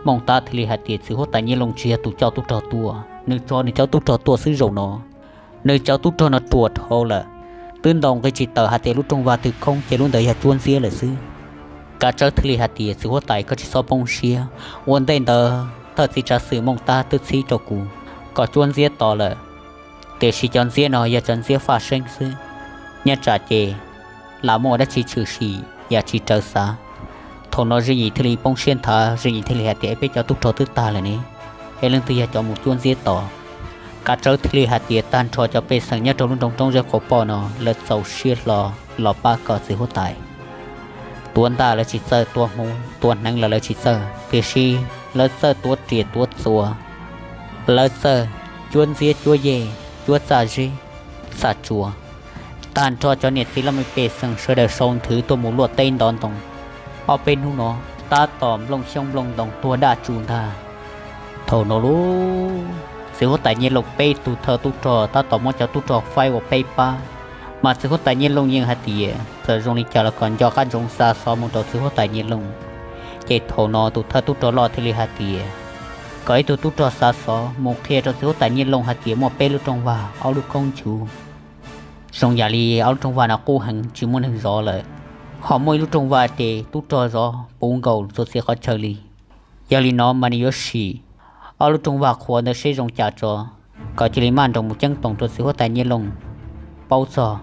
Mooj Tab thiaj li hais tias txiv huab tais Nyiaj Looj tsis yog tus coj tub rog tuaj, nws tso nws cov tub rog tuaj xwb zaum no. Nws cov tub rog no ruam dhau lawm, twb ntaus nqi tsis tawm hais tias lub rooj vag twg khoob ces lub ntawd yog cuab ntxiab lawm xwb. Kav Tsawb thiaj li hais tias txiv huab tais koj tsis txhob poob siab, ua ntej ntawd thawj txiv tsav xwm Mooj Tab twb txhib rau kuv kom cuab ntxiab tos lawm, tiam sis cov ntxiab no yog cov ntxiab faj seeb xwb, nyob tsam ces lam muaj dab tsi tshwm sim yam tsis raws xav. Thaum no Zeej Yim thiaj li poob siab nthav, Zeej Yim thiaj li hais tias es peb cov tub rog twb tag lawm ne, es leej twg yog cov mus cuab ntxiab tos? Kav Tsawb thiaj li hais tias tag nrho cov pej xeem nyob rau lub nroog Roob Zeb Quav Poj no lawv txaus siab hlo los pab kom txiv huab tais tuav ntaj lawv tsis txawj, tuav hmuv tuav hneev los lawv tsis txawj, tiam sis lawv txawj tuav riam tuav txuas, lawv txawj cuab ntxiab cuab yej, cuab txaj zeb txaj tsua. Tag nrho cov niam txiv laj mej pej xeem sawv daws sau nthwv tuaj mus luaj teb ntov ntoo. Ob peb hnub no tab tom nplooj xyoob nplooj ntoo tuag daj tsuj ntag. Thaum no lub txiv huab tais Nyiaj Looj peb tug thawj tub rog tab tom muab cov tub rog faib ua peb pab, mas txiv huab tais Nyiaj Looj yeej hais tias txawm zoo li cas los kom nco qab ntsoov xa xov mus rau txiv huab tais Nyiaj Looj. Ces thaum no tus thawj tub rog loj thiaj li hais tias kom ib tug tub rog xa xov mus qhia rau txiv huab tais Nyiaj Looj hais tias muaj peb lub rooj vag ob lub khoob nchuv, zoo yam li ob lub rooj vag no qub heev tsis muaj neeg zov lawm, ho muaj ib lub rooj vag ces tub rog zov puv nkaus txhua txhia qhov chaw li. Yog li no mas nws yuav sim ob lub rooj vag qhuav ntawd seb zoo cas tso, kom cia li maj nroos mus ceeb toom rau txiv huab tais Nyiaj Looj paub txog.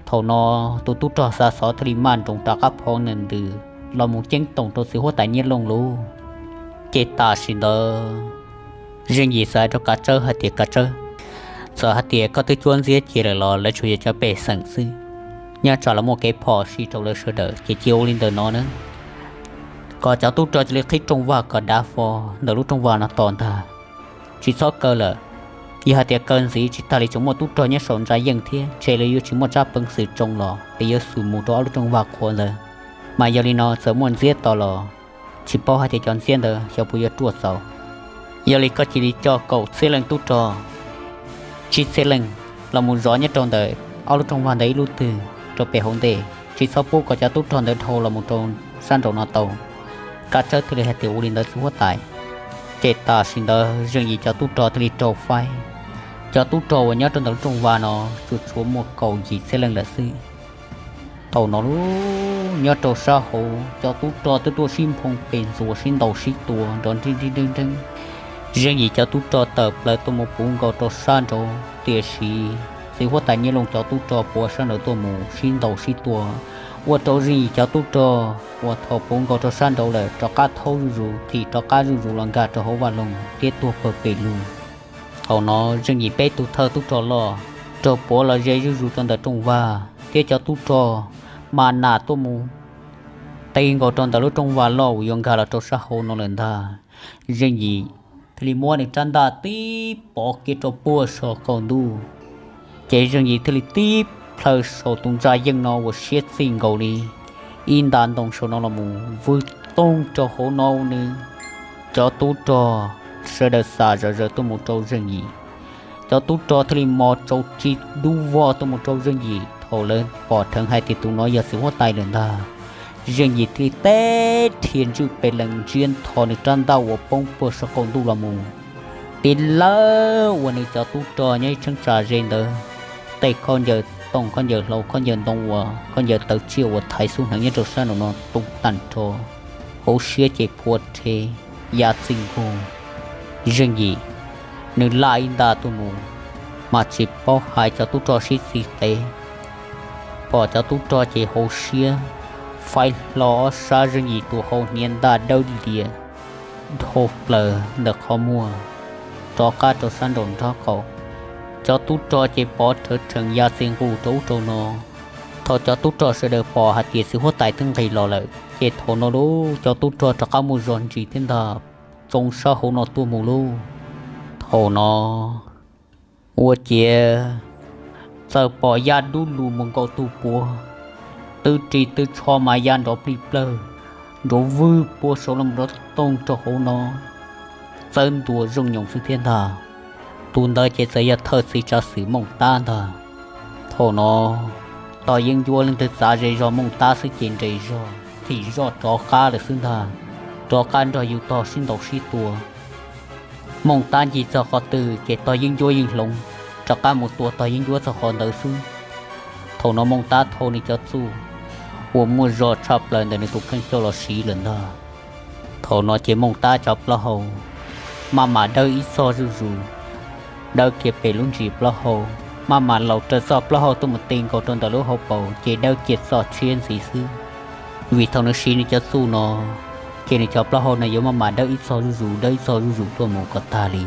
Thaum no tus tub rog xa xov thiaj li maj nroos rov qab phov ntws los mus ceeb toom rau txiv huab tais Nyiaj Looj lub. Ces tam sim ntawd Zeej Yim txawm hais rau Kav Tsawb hais tias Kav Tsawb, txawm hais tias koj twb cuab ntxiab cia lawm los lawv tsuas yog cov pej xeem xwb, nyob tsam los muaj kev phom sij rau lawv sawv daws ces cia ua li ntawm no na, kom cov tub rog cia li qhib rooj vag kom dav fo ntawm lub rooj vag no tos ntag, tsis txhob kaw lawm. Yog hais tias kaw ntxiv tsis tas li tseem muaj tub rog nyob saum ntsa yeej thiab, ntshe lawv yuav tsis muaj tsab peev xwm tsoo los lawv yuav xum mus rau ob lub rooj vag qhuav ntawd. Mas yog li no txawm muaj ntxiab tos los tsis paub hais tias cov ntxiab ntawd xyov puas yuav ruaj txaus. Yog li koj cia li coj kaum txhiab leej tub rog, tsib txhiab leej los mus zov nyob rau ntawm ob lub rooj vag ntawd ib lub twg rau pem hauv ntej, tsis txhob pub kom cov tub rog ntawd dhau los mus rau sab nraum no tau. Kav Tsawb thiaj li hais tias ua li ntawd txiv huab tais. Ces tam sim ntawd Zeej Yim cov tub rog thiaj li raug faib. Cov tub rog uas nyob rau ntawm lub rooj vag no tsuas tshuav muaj kaum yim txhiab leej lawm xwb. Thaum no lub nyob rau sab hauv cov tub rog twb tuaj sib nphoo pes ntxuas sib ntaus sib tua nrov nrib nrib nreeb nreeb. Zeej Yim cov tub rog tawm plaws tuaj mus puv nkaus rau sab nraud, tiam sis txiv huab tais Nyiaj Looj cov tub rog puav sab nraud tuaj mus sib ntaus sib tua, ua rau Zeej Yim cov tub rog uas thaum puv nkaus rau sab nraud lawm rov qab thaub zuj zus, thim rov qab zuj zus los nkag rau hauv vaj loog thiab tuag pawg pes lug. Thaum no Zeej Yim peb tug thawj tub rog loj raug puav los ze zuj zus rau ntawm rooj vag, thiab cov tub rog mas nam tuaj mus ti nkaus rau ntawm lub rooj vag loj uas yuav nkag los rau sab hauv no lawm ntag. Zeej Yim thiaj li muab nws rab ntaj tib pov kiag rau puag saum qaum ntuj, ces Zeej Yim thiaj li tib plhaw saum tus ntsa yeej no uas siab txij nkaus li ib nta ntoo saum no los mus vwg toog rau hauv no nws cov tub rog sawv daws xav zom zaws tuaj mus rau Zeej Yim. Cov tub rog thiaj li mos tsaus tsis dub vog tuaj mus rau Zeej Yim. Thaum lawv pom dheev hais tias tus no yog txiv huab tais lawm ntag, Zeej Yim thiaj li teb rhia ntswj pes lees ntsiab ntho nws rab ntaj uas poob puag saum qaum ntuj los mus, tib lawv uas nws cov tub rog nyob ib cheeb tsam ze ntawd tej khaub ncaws tooj, khaub ncaws hlau, khaub ncaws ntoo uas khaub ncaws tawv tsiaj uas thaiv xub hneev nyob rau sab nraum no tu tag nrho, hauv siab ces phua rhe ya txij nkaus. Zeej Yim nws laj ib nta tuaj mus, mas tsis paub hais cov tub rog sib txiv qev, pom cov tub rog ces hauv siab faib hlo ob sab, Zeej Yim tus hau hniav ntaj dawb lias dhau plaws ntawm qhov muag rov qab rau sab nraum nraub qaum. Cov tub rog ces pov rhawv rhees ya txij nkaus rau ub rau no. Thaum cov tub rog sawv daws pom hais tias txiv huab tais twb nqis los lawm ces thaum no lub cov tub rog rov qab muaj zog ntsis thiab ntag, txoov sab hauv no tuaj mus lauj. Thaum no ua ciav txawm pom ya dub lug mus nkaus tus puav, twb ris twb tsho mas ya nrov plig plawg, nrov vwg puag saum los rov toog rau hauv no, txawb ntua zooj nyoos xwb thiab ntag. Tus ntawd ces txawm yog thawj txiv tsav xwm Mooj Tab ntag. Thaum no Tog Yeeb Ncuab leej twg txav ze zog Mooj Tab xwb ces nres zog thim zoj rov qab lawm xwb ntag, rov qab nrog yus tog sib ntaus sib tua. Mooj Tab ncig txog qhov twg ces Tog Yeeb Ncuab yeej hloov rov qab mus tua Tog Yeeb Ncuab txog qhov ntawd xwb. Thaum no Mooj Tab thau nws cov txuj uas muaj zog tshaj plaws ntawm nws tus kheej coj los siv lawm ntag. Thaum no ces Mooj Tab cov plaub hau maj mam dawb ib txog zuj zus, dawb kiag pem lub ntsis plaub hau, maj mam laus raws txoj plaub hau tuaj mus ti nkaus rau ntawm lub hauv paus ces dawb kiag txoj tshiab ntxiv xwb. Vim thaum nws siv nws cov txuj no ces nws cov plaub hau no yuav maj mam dawb ib txog zuj zus, dawb ib txog zuj zus tuaj mus kom tag li.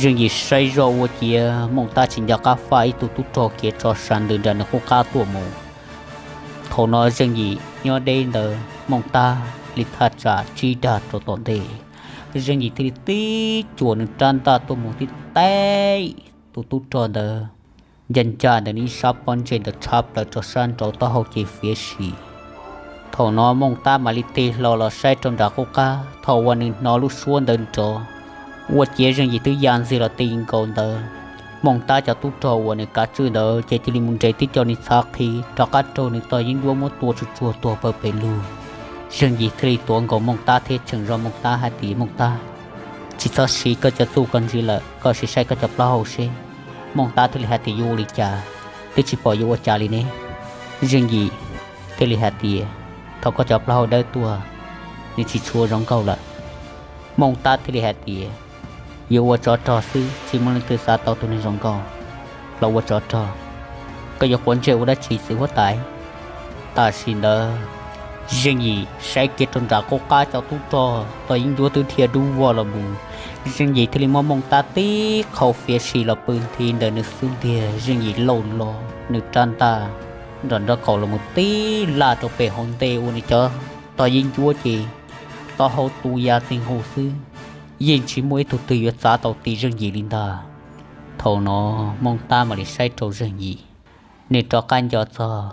Zeej Yim saib zoj ua ciav Mooj Tab tsis nco qab faj ib tug tub rog kiav tso sas ntws nram nws qub qab tuaj mus. Thaum no Zeej Yim nyob deb ntawd Mooj Tab li thaj tsam tsib dag rau tom ntej, Zeej Yim thiaj li tib cuam nws rab ntaj tuaj mus tib teb tus tub rog ntawd ncaj ncaj ntawm nws ib sab pob ntseg ntawd tshab plaws rau sab nraud taub hau ces fiav sim. Thaum no Mooj Tab mam li tig hlo los saib rau nram qub qab, thaum uas nws hnov lub suab ntawd nrov, ua ciav Zeej Yim twb ya ntxiag los ti nkaus ntawd. Mooj Tab cov tub rog uas nws kav tswj ntawd ces cia li mus nres tib co nws txhav qhi rov qab raug nws Tog Yeeb Ncuab muab tua tsuag tsuag tuag pawg pes lug. Zeej Yim thiaj li tuav nkaus Mooj Tab thiab cheem zog Mooj Tab hais tias, Mooj Tab, tsis txhob siv koj cov txuj ko ntxiv lawm, koj sim saib koj cov plaub hau seb. Mooj Tab thiaj li hais tias, Yuav ua li cas? Twb tsis pom yuav ua cas li ne. Zeej Yim thiaj li hais tias, Thaum koj cov plaub hau dawb tuaj, nws tsis tshua zoo nkauj lawm. Mooj Tab thiaj li hais tias, Yuav ua tsov rog xwb, tsis muaj leej twg xav tau tus neeg zoo nkauj los ua tsov rog. Koj yuav quav ntsej ua dab tsi txiv huab tais? Tam sim ntawd Zeej Yim saib kiag rau nram qub qab cov tub rog Tog Yeeb Ncuab twb dhia dub vog los mus. Zeej Yim thiaj li muab Mooj Tab tib qhau fiav sim los pw nthi ntawm nws xub ntiag. Zeej Yim lauj lo nws rab ntaj nram nraub qaum los mus tib laj rau pem hauv ntej ua nws cov Tog Yeeb Ncuab ces taub hau tu ya txij nkaus xwb, yeej tsis muaj ib tug twg yuav txav tau ti Zeej Yim li ntag. Thaum no Mooj Tab mam li saib rau Zeej Yim, nws rov qab nco txog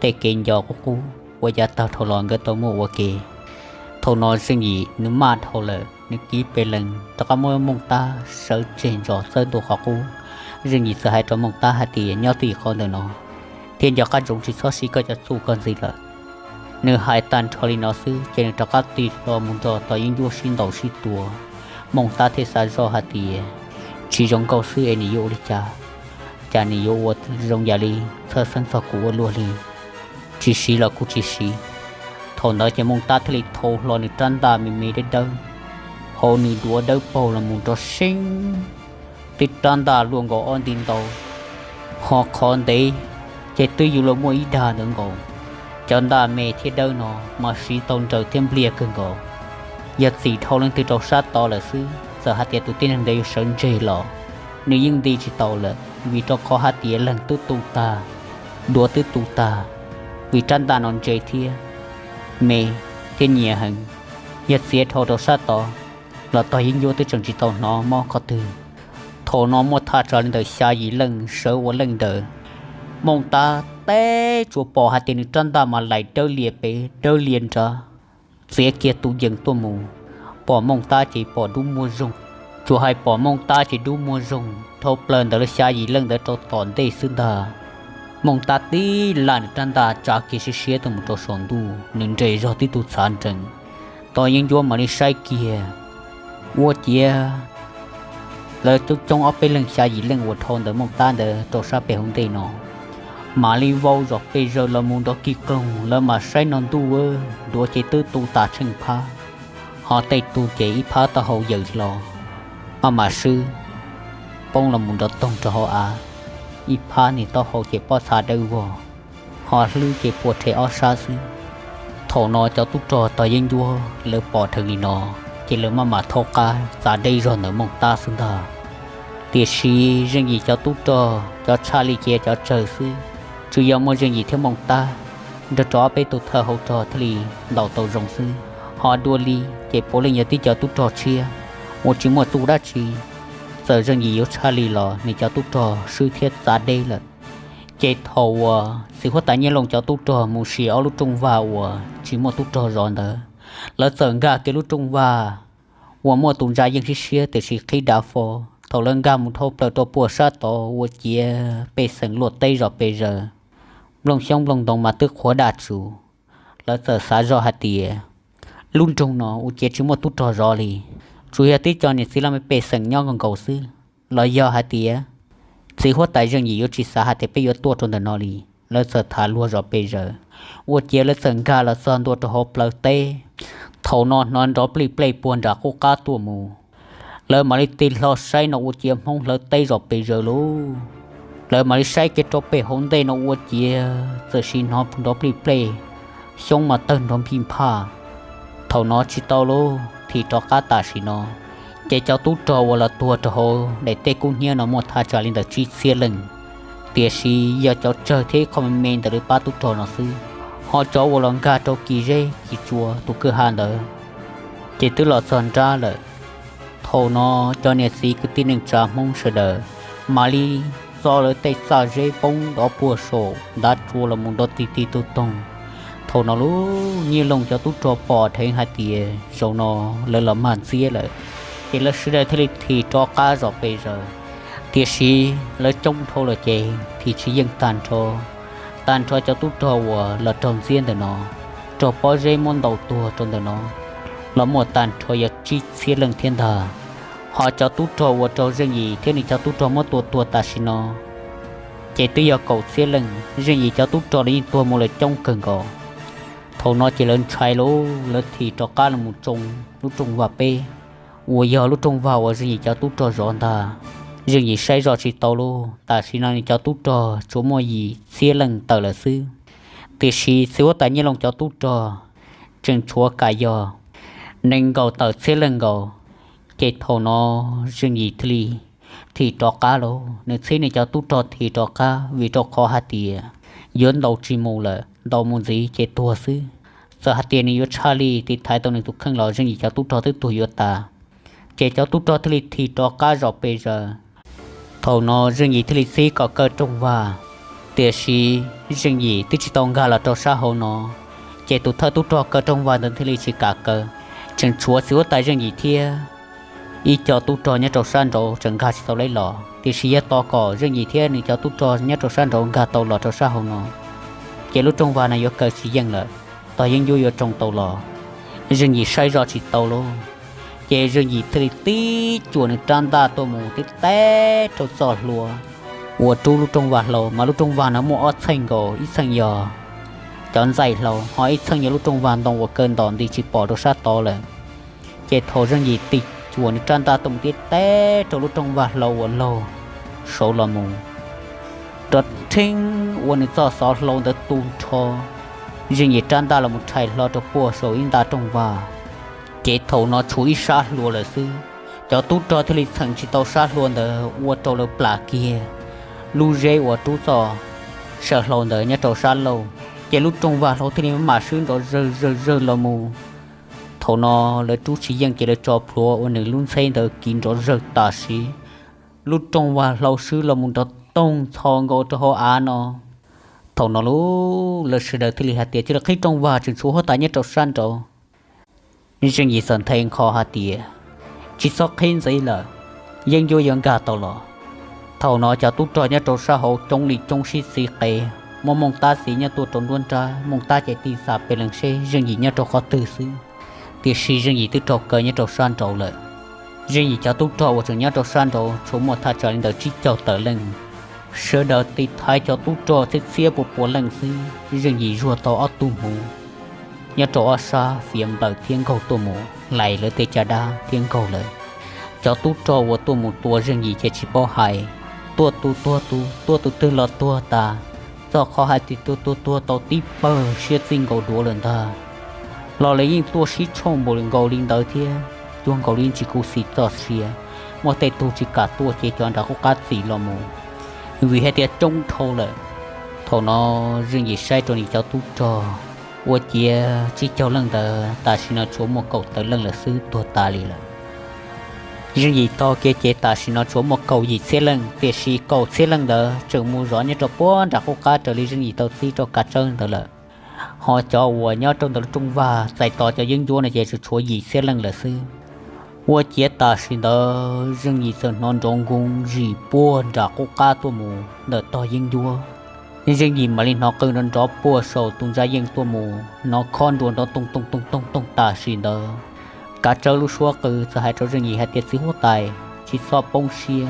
tej kev nco qub qub uas yav tag dhau los nkawd tau muaj ua ke. Thaum no Zeej Yim nws maj dhau lawm, nws kiv pes lees rov qab muab Mooj Tab sawv tseg ntsos txawb ntua qhov qub. Zeej Yim txawm hais rau Mooj Tab hais tias, Nyob twj ywm qhov ntawm no thiab nco qab ntsoov tsis txhob siv koj cov txuj koj ntxiv lawm. Nws hais tag nrho li no xwb ces nws rov qab tig hlo mus nrog Tog Yeeb Ncuab sib ntaus sib tua. Mooj Tab thiaj xav zoj hais tias, Tsis zoo nkauj xwb es nws yuav ua li cas? cas nws yuav ua zoo yam li txhawj xeeb txog kuv ua luaj li. Tsis siv los kuj tsis siv. Thaum ntawd ces Mooj Tab thiaj li thau hlo nws rab ntaj me me dawb dawb hauv nws duav dawb paug los mus nrov seeb, tib rab ntaj luaj nkaus ob nti ntau, ho qhov ntev ces twb yuav luag muaj ib dag ntawd nkaus. Cov ntaj me thiab dawb no mas siv tau nrawm thiab npliag kawg nkaus. Yog txim dhau leej twg rau sab tod lawm xwb, txawm hais tias tus tib neeg ntawd yuav sawv ntseg los nws yeej nti tsis tau lawm, vim rau qhov hais tias leeg twb tu tag, duav twb tu tag, vim rab ntaj no ntse thiab me thiab nyias heev. Yog txiav dhau rau sab tod los tog yeeb ncuab twb tseem tsis tau hnov mob qhov twg. Thaum no muaj thaj tsam li ntawm xya yim leej sawv ua leej ntawd. Mooj Tab teb tsuas pom hais tias nws rab ntaj mas laim dawb lias pem dawb lias nrad, txiav kiag tus yees tuaj mus. Pom Mooj Tab ces pom dub muag zoog, tsuas hais pom Mooj Tab ces dub muag zoog dhau plaws ntawm lawv xya yim leej ntawd rau tom ntej xwb ntag. Mooj Tab tib laj nws rab ntaj tsa kiag siab siab tuaj mus rau saum ntuj, nws nres zog tib tug txhav nrees. Tog yeeb ncuab mam li saib kiag, ua ciav lawv coob coob ob peb leeg xya yim leej uas dhau ntawm Mooj Tab ntawd rau sab pem hauv ntej no mam li vau zom pes zaws los mus nrov kig kloog, lawv mam saib no ntuj, duav ces twb tu tas tsheej phab, ho tej tug ces ib phab taub hau yawm hlo, maj mam swb poob los mus nrov toog rau hauv av, ib phab niag taub hau ces pob txha dawb vog, ho hlwb ces pua rhe ob sab xwb. Thaum no cov tub rog tog yeeb ncuab lawv pom dheev li no, ces lawv maj mam thaub qab txav deb zog ntawm Mooj Tab xwb ntag. Tiam sis Zeej Yim cov tub rog cov tshaj li ces cov tsawg xwb, tsuas yog muaj Zeej Yim thiab Mooj Tab nrog rau ob peb tug thawj hauv rog thiaj li ntaus tau zoo xwb. Ho dua li ces puav leej yog tib cov tub rog tshiab uas tsis muaj txuj dab tsi. Txawm Zeej Yim yuav tshaj li los nws cov tub rog swb thiab txav deb lawm. Ces thaum uas txiv huab tais Nyiaj Looj cov tub rog mus sim ob lub rooj vag uas tsis muaj tub rog zov ntawd, lawv txawm nkag kiag lub rooj vag uas muaj tus ntsa yeej siab siab tiam sis qhib dav fo. Thaum lawv nkag mus dhau plaws rau puag sab tod ua ciav pej xeem luaj teb zom pes zaws, nplooj xyoob nplooj ntoo mas twb qhuav daj tsuv. Lawv txawm xav zoj hais tias lub nroog no ua ciav tsis muaj tub rog zov li, tsuas yog tib co niam txiv laj mej pej xeem nyob nkaus nkaus xwb, los yog hais tias txiv huab tais Zeej Yim yuav tsis xav hais tias peb yuav tuaj rau ntawm no li. Lawv txawm tham luag zom pes zaws, ua ciav lawv txawm nkag los txog ntua rau hauv plawv teb. Thaum no hnov nrov plij plej puag nram qub qab tuaj mus. Lawv mam li tig hlo saib no ua ciav Hmoob hlawv teb zom pes zaws lauj. Lawv mam li saib kiag rau pem hauv ntej no ua ciav txawm sim hnov nrov plij plej, xyoob mas tawg nrov npij nphaj. Thaum no tsis tau lauj, thim rov qab tam sim no. Ces cov tub rog uas los tuag rau hauv daim teb kub hnyiab no muaj thaj tsam li ntawm tsib txhiab leej, tiam sis yog cov tsawg thiab ib qho me me ntawm lub pab tub rog no xwb. Ho cov uas los nkag rau kis zeb kis tsua tus kwj ha ntawd ces twb los txog nrab lawm. Thaum no cov niam txiv kwv tij neej tsa Hmoob sawv daws mam li txo lawv tej txaj zeb poob dov puag saum ntav tsua los mus nrov tig tig tug toog. Thaum no lub Nyiaj Looj cov tub rog pom dheev hais tias zaum no lawv los mag ntxiab lawm, ces lawv sawv daws thiaj li thim rov qab zom pes zaws. Tiam sis lawv coob dhau lawm ces thim tsis yeej tag nrho. Tag nrho cov tub rog uas los raug ntxiab ntawm no, raug pob zeb muab ntaus tuag rau ntawm no los muaj tag nrho yog tsib txhiab leej thiab ntag. Ho cov tub rog uas raug Zeej Yim thiab nws cov tub rog muab tua tuag tam sim no ces twb yog kaum txhiab leej. Zeej Yim cov tub rog los yeej tuag mus lawm coob kawg nkaus. Thaum no ces lawv ntshai lauj, lawv thim rov qab los mus tsoo lub rooj vag peb, uas yog lub rooj vag uas Zeej Yim cov tub rog zov ntag. Zeej Yim saib zoj tsis tau lauj, tam sim no nws cov tub rog tsuas muaj yim txhiab leej tawm lawm xwb. Tiam sis txiv huab tais Nyiaj Looj cov tub rog tseem tshuav kam yog nees nkaum tawm txhiab leej nkaus. Ces thaum no Zeej Yim thiaj li thim rov qab lauj, nws txhib nws cov tub rog thim rov qab vim rau qhov hais tias yuav ntaus tsis mus lawm, ntaus mus ntxiv ces tuag xwb. Txawm hais tias nws yuav tshaj li tiv thaiv tau nws tus kheej los Zeej Yim cov tub rog twb tuag yuav tas. Ces cov tub rog thiaj li thim rov qab zom pes zaws. Thaum no Zeej Yim thiaj li txib kom kaw rooj vag, tiam sis Zeej Yim twb tsis tau nkag los rau sab hauv no, ces tus thawj tub rog kaw rooj vag ntawd thiaj li tsis kam kaw. Tseem tshuav txiv huab tais Zeej Yim thiab ib co tub rog nyob rau sab nraud tseem nkag tsis tau leb los, tiam sis yog tos kom Zeej Yim thiab nws cov tub rog nyob rau sab nraud nkag tau los rau sab hauv no, ces lub rooj vag no yuav kaw tsis yeej lawm, tog yeeb ncuab yuav tsoo tau los. Zeej Yim saib zoj tsis tau lauj, ces Zeej Yim thiaj li tib cuam nws rab ntaj tuaj mus tib teb rau txoj hlua. uas rub lub rooj vag hlau, mas lub rooj vag no muaj ob txheej nkaus, ib txheej yog cov ntxaij hlau, ho ib txheej yog lub rooj vag ntoo uas kaw ntom nti tsis pom rau sab tod lawm. Ces thaum Zeej Yim tig cuam nws rab ntaj tuaj mus thiab teb rau lub rooj vag hlau uas laug saud los mus, rov rheeb ua nws txoj xov hlau ntawd tu nrho, Zeej Yim rab ntaj los mus rhais hlo rau puag saum ib nta rooj vag. Ces thaum no tshuav ib sab hlua lawm xwb, cov tub rog thiaj li txheem tsis tau sab hlua ntawd ua rau lawv plam kiag lub zeb uas rub txoj saw hlau ntawd nyob rau sab laug. Ces lub rooj vag hlau thiaj li mam swb nrov zawg zawg zawg los mus. Thaum no lawv rub tsis yeej ces lawv tso plhuav ua nws lub ntxheb ntawd kiv nrov zawg tam sim. Lub rooj vag hlau swb los mus nrov toog ntxhov nkaus rau hauv av no. Thaum no lub lawv sawv daws thiaj li hais tias cia li qhib rooj vag, tseem tshuav huab tais nyob rau sab nraud. Zeej Yim txawm nthe nkho hais tias, tsis txhob qhib ntxiv lawm, yeeb ncuab yuav nkag tau los. Thaum no cov tub rog nyob rau sab hauv coob li coob sib txiv qe, muaj Mooj Tab txiv nyob tuaj rau nruab nrab, Mooj Tab ces tig xa pes lees seb Zeej Yim nyob rau qhov twg xwb. Tiam sis Zeej Yim twb raug kaw nyob rau sab nraud lawm. Zeej Yim cov tub rog uas tseem nyob rau sab nraud tshuav muaj thaj tsam li ntawm tsib caug tawm leej, sawv daws tig thaiv cov tub rog txhiab txhiab pua pua leej xwb. Zeej Yim zuag tau ob tug hmuv nyob rau ob sab fiav nplawm thiab nkaug tuaj mus hlais lawv tej caj dab thiab nkaug lawm. Cov tub rog uas tuaj mus tua Zeej Yim ces tsis paub hais, tuaj tus tuag tus, tuaj tus twg los tuag tas. Txog qhov hais tias tuag tuag tuag tau tib pawg siab txij nkaus duav lawm ntag los lawv yeej tuaj sib tshooj npaum nkaus li ntawd thiab, cuag nkaus li tsis khuv xim txoj sia. Muaj tej tug tsis kam tuaj ces cov nram qub qab txim los mus, vim hais tias coob dhau lawm. Thaum no Zeej Yim saib rau nws cov tub rog, ua ciav tsib caug leej ntawd tam sim no tshuav muaj kaum tawm leej lawm xwb, tuag tas li lawm. Zeej Yim tog kiag ces tam sim no tshuav muaj kaum yim txhiab leej, tiam sis kaum txhiab leej ntawd tseem mus zov nyob rau puag nram qub qab raws li Zeej Yim tau txib rau Kav Tsawb ntawd lawm. Ho cov uas nyob rau ntawm lub rooj vag txais tos cov yeeb ncuab no ces tseem tshuav yim txhiab leej lawm xwb. Ua ciav tam sim ntawd Zeej Yim txawm hnov nrov nkoos zim puag nram qub qab tuaj mus ntawm tog yeeb ncuab. Zeej Yim mam li hnov qw nrov nrov puag saum tus ntsa yeej tuaj mus, hnov khob nruas nrov toog toog toog toog toog tam sim ntawd. Kav Tsawb lub suab qw txawm hais rau Zeej Yim hais tias, txiv huab tais, tsis txhob poob siab,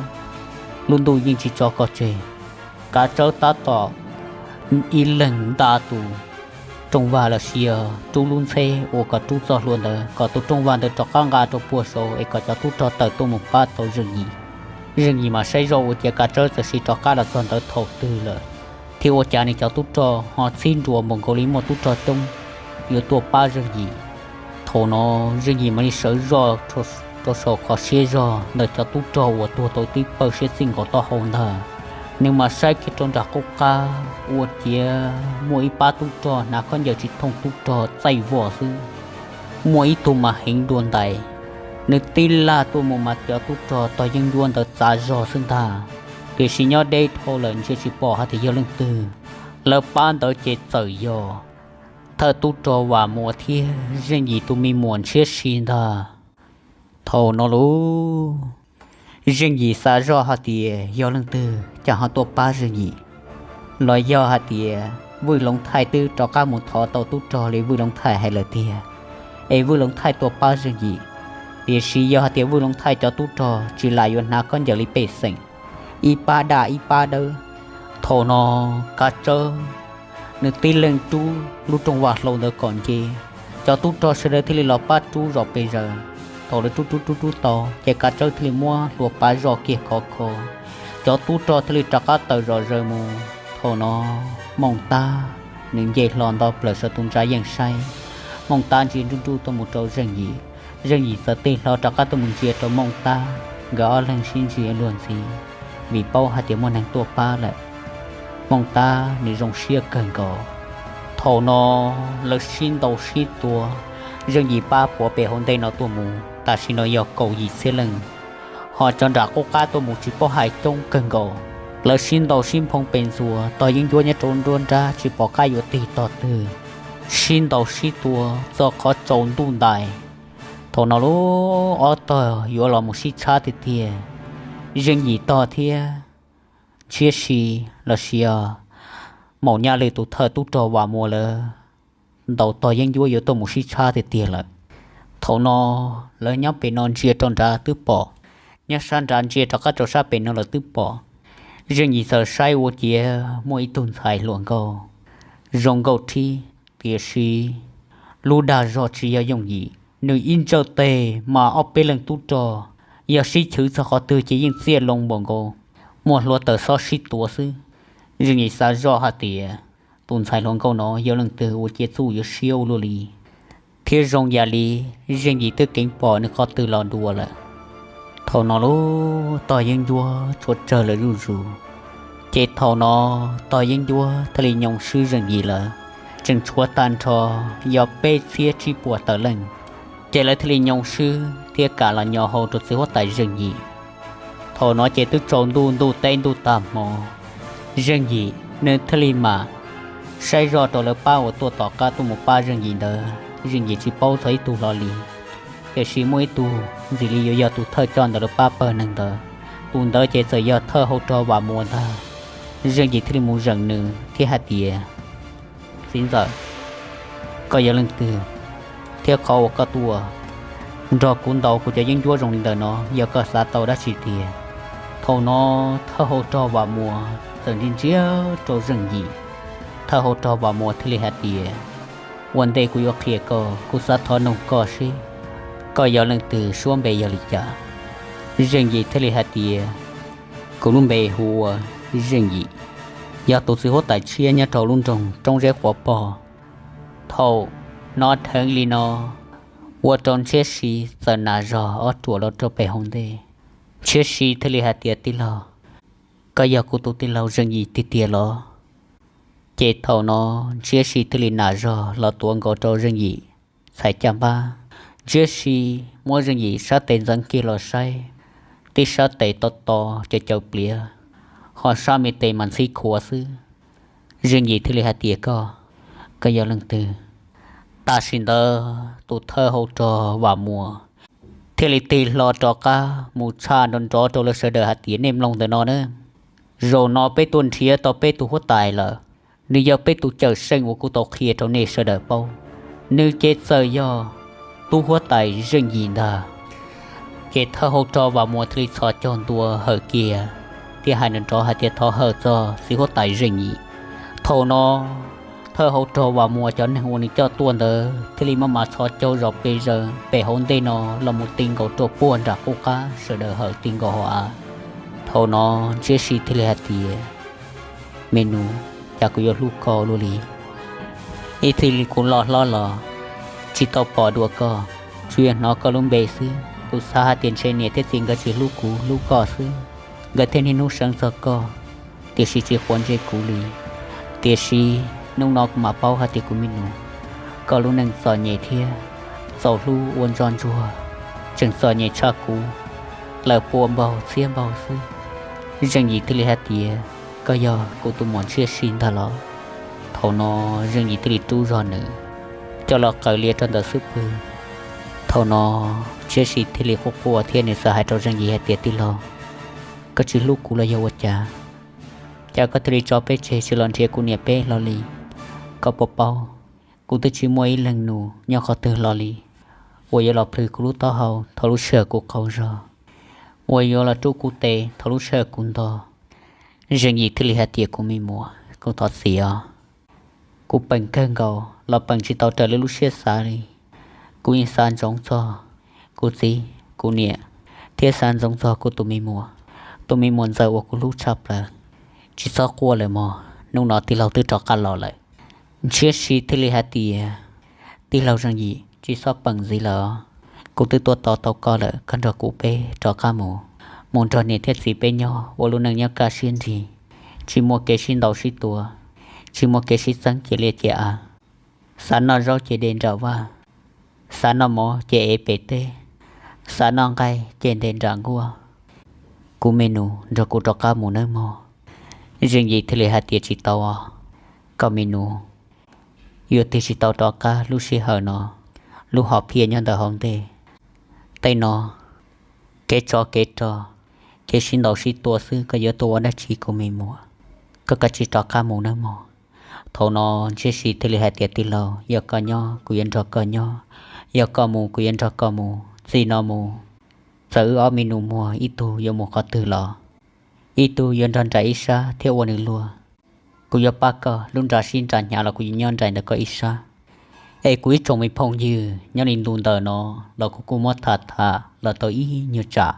lub ntuj yeej tsis tso koj tseg. Kav Tsawb tab tom ib leeg nta tus rooj vag los sis yog rub lub ntxheb uas kom rub txoj hlua ntawd kom tus rooj vag ntawd rov qab nqa rau puag saud es kom cov tub rog tawm tuaj mus pab tau Zeej Yim. Zeej Yim mas saib zoj ua ciav Kav Tsawb txawm sim rov qab los txog ntawd thaum twg lawm, thiab ua cas nws cov tub rog ho txhib nruas npaum nkaus li muaj tub rog coob yuav tuaj pab Zeej Yim. Thaum no Zeej Yim mam li sawv zoj rau saum qhov siab zog ntawm cov tub rog uas tuag tau tib pawg siab txij nkaus taub hau ntag. Nws mas saib kiag rau nram qub qab ua ciav muaj ib pab tub rog hnav khaub ncaws tsis thooj tub rog txaij vog xwb. Muaj ib tug mas heev dua ntais, nws tib laj tuaj mus mas cov tub rog tog yeeb ncuab ntawd txav zog xwb ntag. Tiam sis nyob deb dhau lawm ntsia tsis pom hais tias yog leej twg. Lawv pab ntawd ces txawm yog thawj tub rog Vam Muas thiab Zeej Yim tus me muam Ntshiab Si ntag. Thaum no lauj, Zeej Yim xav zoj hais tias yog leej twg cas ho tuaj pab Zeej Yim, los yog hais tias Vwj Loov Thaij twb rov qab mus thov tau tub rog li Vwj Loov Thaij hais lawm tiag, es Vwj Loov Thaij tuaj pab Zeej Yim. Tiam sis yog hais tias Vwj Loov Thaij cov tub rog tsis lam yuav hnav khaub ncaws li pej xeem, ib pab daj ib pab dawb. Thaum no Kav Tsawb nws tib leeg rub lub rooj vag hlau ntawd kom nce, cov tub rog sawv daws thiaj li los pab rub zom pes zaws. Thaum lawv rub rub rub rub tau ces Kav Tsawb thiaj li muab hlua pav zoj kiag khov kho, cov tub rog thiaj li rov qab tawm zom zaws mus. Thaum no Mooj Tab nws nce hlo nto plaws saum tus ntsa yeej saib. Mooj Tab ntsia nruj nruj tuaj mus rau Zeej Yim, Zeej Yim txawm tig hlo rov qab tuaj mus ntsia rau Mooj Tab, nkawd ob leeg sib ntsia luag ntxhi, vim paub hais tias muaj neeg tuaj pab lawm. Mooj Tab nws zoo siab kawg nkaus. Thaum no lawv sib ntaus sib tua, Zeej Yim pab puav pem hauv ntej no tuaj mus tam sim no yog kaum yim txhiab leej, ho cov nram qub qab tuaj mus tsis paub hais coob kawg nkaus. Lawv sib ntaus sib nphoo pes ntxuas, tog yeeb ncuab nyob rau nruab nrab tsis pom qab yuav tig tog twg, sib ntaus sib tua txog qhov tsaus ntuj ntais. Thaum no lub ob tog yuav los mus sib tshab tiag tiag. Zeej Yim tog thiab Ntshiab Si los sis Maum Nyaj Lwm tus thawj tub rog Vam Muas lawv ntaus tog yeeb ncuab yuav tuaj mus sib tshab tiag tiag lawm. Thaum no lawv nyob pem no ntsia rau nrad twb pom, nyob sab nrad ntsia rov qab rau sab pem no lawv twb pom. Zeej Yim txawm saib ua ciav muaj ib tug ntxhais hluas nkauj zoo nkauj thib, tiam sis lub dag zog tsis yog yooj yim, nws ib ntsawj tes mas ob peb leeg tub rog yog sib chwv txog qhov twg ces yeej txiaj loo npaum nkaus, muaj hluav taws xob sib tuav xwb. Zeej Yim xav zoj hais tias tus ntxhais hluas nkauj no yog leej twg ua ciav txuj yuav siab ua luaj li, thiab zoo yam li Zeej Yim twb keev pom nws qhov twg los dua lawm. Thaum no lub tog yeeb ncuab tshuav tsawg lawm zuj zus, ces thaum no tog yeeb ncuab thiaj li nyoo swb Zeej Yim lawm, tseem tshuav tag nrho yog peb txhiab tsib puas tawm leej, ces lawv thiaj li nyoo swb thiab kam los nyo hau rau txiv huab tais Zeej Yim. Thaum no ces twb tsaus ntuj ntuj teb ntuj tag hmo, Zeej Yim nws thiaj li mam saib zoj rau lawv pab uas tuaj tom qab tuaj mus pab Zeej Yim ntawd, Zeej Yim tsis paub txog ib tug hlo li. Tiam sis muaj ib tug ntxim li yuav yog tus thawj coj ntawd lawv pab pawg neeg ntawd, tus ntawd ces txawm yog thawj hau rog Vam Muas ntag. Zeej Yim thiaj li mus zeem nws thiab hais tias, txiv ntxawm, koj yog leej twg, thiab qhov uas koj tuaj nrog kuv ntaus kuv cov yeeb ncuab zoo li ntawm no yog koj xav tau dab tsi tiag? Thaum no thawj hau rog Vam Muas txawm ntsia ntsia rau Zeej Yim, thawj hau rog Vam Muas thiaj li hais tias, ua ntej kuv yuav qhia koj, kuv xav thov noog koj seb koj yog leej twg, suab npe yog li cas? Zeej Yim thiaj li hais tias, kuv lub npe hu ua Zeej Yim, yog tus txiv huab tais tshiab nyob rau lub nroog Roob Zeb Quav Pog. Thaum no dheev li no, ua rau Ntshiab Si txawm nam zog ob ruam los rau pem hauv ntej. Ntshiab Si thiaj li hais tias, tij laug, koj yog kuv tus tij laug Zeej Yim tiag tiag los? Ces thaum no Ntshiab Si thiaj li nam zog los tuav nkaus rau Zeej Yim txhais caj npab. Ntshiab Si muab Zeej Yim sab tes ntxeev kiag los saib, tib sab tes to to caws caws pliav, ho sab me tes mas ntxhib khuav xwb. Zeej Yim thiaj li hais tias, koj, koj yog leej twg? Tam sim ntawd tus thawj hau rog Vam Muas thiaj li tig hlo rov qab mus tshaj nrov nrov rau lawv sawv daws hais tias, nej mloog ntawm no na, zaum no peb tuaj nrhiav tau peb tus huab tais lawm. Nws yog peb tus cawm seej uas kuv tau qhia rau nej sawv daws paub. Nws ces txawm yog tub huab tais Zeej Yim ntag. Ces thawj hau rog Vam Muas thiaj li txhos caug ntua hawm kiag thiab hais nrov nrov hais tias, thov hawm txog txiv huab tais Zeej Yim. Thaum no thawj hau rog Vam Muas cov neeg uas nws coj tuaj ntawd thiaj li maj mam txhos caug zom pes zaws pem hauv ntej no los mus ti nkaus rau puag nram qub qab, sawv daws hawm ti nkaus hauv av. Thaum no Ntshiab Si thiaj li hais tias, me nus, cas kuv yuav hlub koj luaj li. Ib txhis li kuv loj hlob los tsis tau pom dua koj, tsuas yog hnov koj lub npe xwb. Kuv xav hais tias ntshe niam thiab txiv nkawd tsis hlub kuv, hlub koj xwb, nkawd thiaj niaj hnub seev txog koj, tiam sis tsis quav ntsej kuv li. Tiam sis hnub no kuv mam paub hais tias kuv me nus, koj lub neej txom nyem thiab txaus hlub ua ntso ntsuag, tseem txom nyem tshaj kuv lawm pua npaug txhiab npaug xwb. Zeej Yim thiaj li hais tias, koj yog kuv tus muam Ntshiab Si ntag los? Thaum no Zeej Yim thiaj li rub zog nws coj los qaws lias rau ntawm xub pwg. Thaum no Ntshiab Si thiaj li quaj quaj thiab nws txawm hais rau Zeej Yim hais tias, tij laug, koj tsis hlub kuv los yog ua cas? Cas koj thiaj li tso peb tseg tsis los nrhiav kuv niam peb hlo li? Koj puas paub, kuv twb tsis muaj ib leeg nus nyob qhov twg hlo li uas yuav los plhws kuv lub taub hau thaum lub sij hawm kuv qaug zog, uas yuav los rub kuv tes thaum lub sij hawm kuv ntog. Zeej Yim thiaj li hais tias, kuv me muam, kuv thov txim os. Kuv peem kawg nkaus los peem tsis tau raws li lub siab xav li. Kuv yeej xav ntsoov txog kuv txiv, kuv niam, thiab xav ntsoov txog kuv tus me muam, tus me muam ntxawm uas kuv hlub tshaj plaws. Tsis txhob quaj lawm mog, hnub no tij laug twb rov qab los lawm. Ntshiab Si thiaj li hais tias, tij laug Zeej Yim, tsis txhob peem ntxiv lawm os. Kuv twb tuaj tos tau koj lawm, koj nrog kuv peb rov qab mus, mus nrog niam thiab txiv peb nyob ua lub neej nyob kaj siab nrig, tsis muaj kev sib ntaus sib tua, tsis muaj kev sib txeeb cia liaj cia av. Xav noj zaub ces de nram vaj, xav noj mov ces ev pem teb, xav noj nqaij ces nte nram nkuaj. Kuv me nus, nrog kuv rov qab mus nawb mog. Zeej Yim thiaj li hais tias, tsis tau os, koj me nus, yuav tig tsis tau rov qab lub sij hawm no, lub hom phiaj nyob ntawm hauv ntej. Tej no kev tsov kev rog, kev sib ntaus sib tua xwb, koj yuav tuaj ua dab tsi kuv me muam? Koj kav tsij rov qab mus nawb mog. Thaum no Ntshiab Si thiaj li hais tias, tij laug, yog koj nyob kuv yuav nrog koj nyob, yog koj mus kuv yuav nrog koj mus. Txij no mus, txawm wb ob me nus muag ib tug yuav mus qhov twg los Ib tug yuav nrog nraim ib sab thiab ua nws luag. Kuv yuav pab koj lub nra sib nra hnyav los kuv yuav nyob nraim ntawm koj ib sab. Es kuv ib tsoom me phooj ywg, nyob li ntu ntawm no los kuv kuj muab tham tham los tau ib nyuag tsam,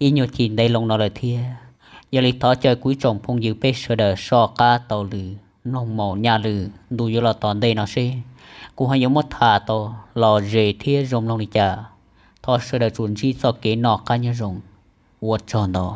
ib nyuag chim ntev loo no lawm thiab. Yog li thov caw kuv ib tsoom phooj ywg peb sawv daws soj qab taug lw mloog mus nyaj lw, ntu yuav los tom ntej no seb kuv ho yuav muab tham tau lom zem thiab zoo mloog li cas. Thov sawv daws tsuas ntsib txoj kev noj qab nyob zoo. Ua tsaug ntau.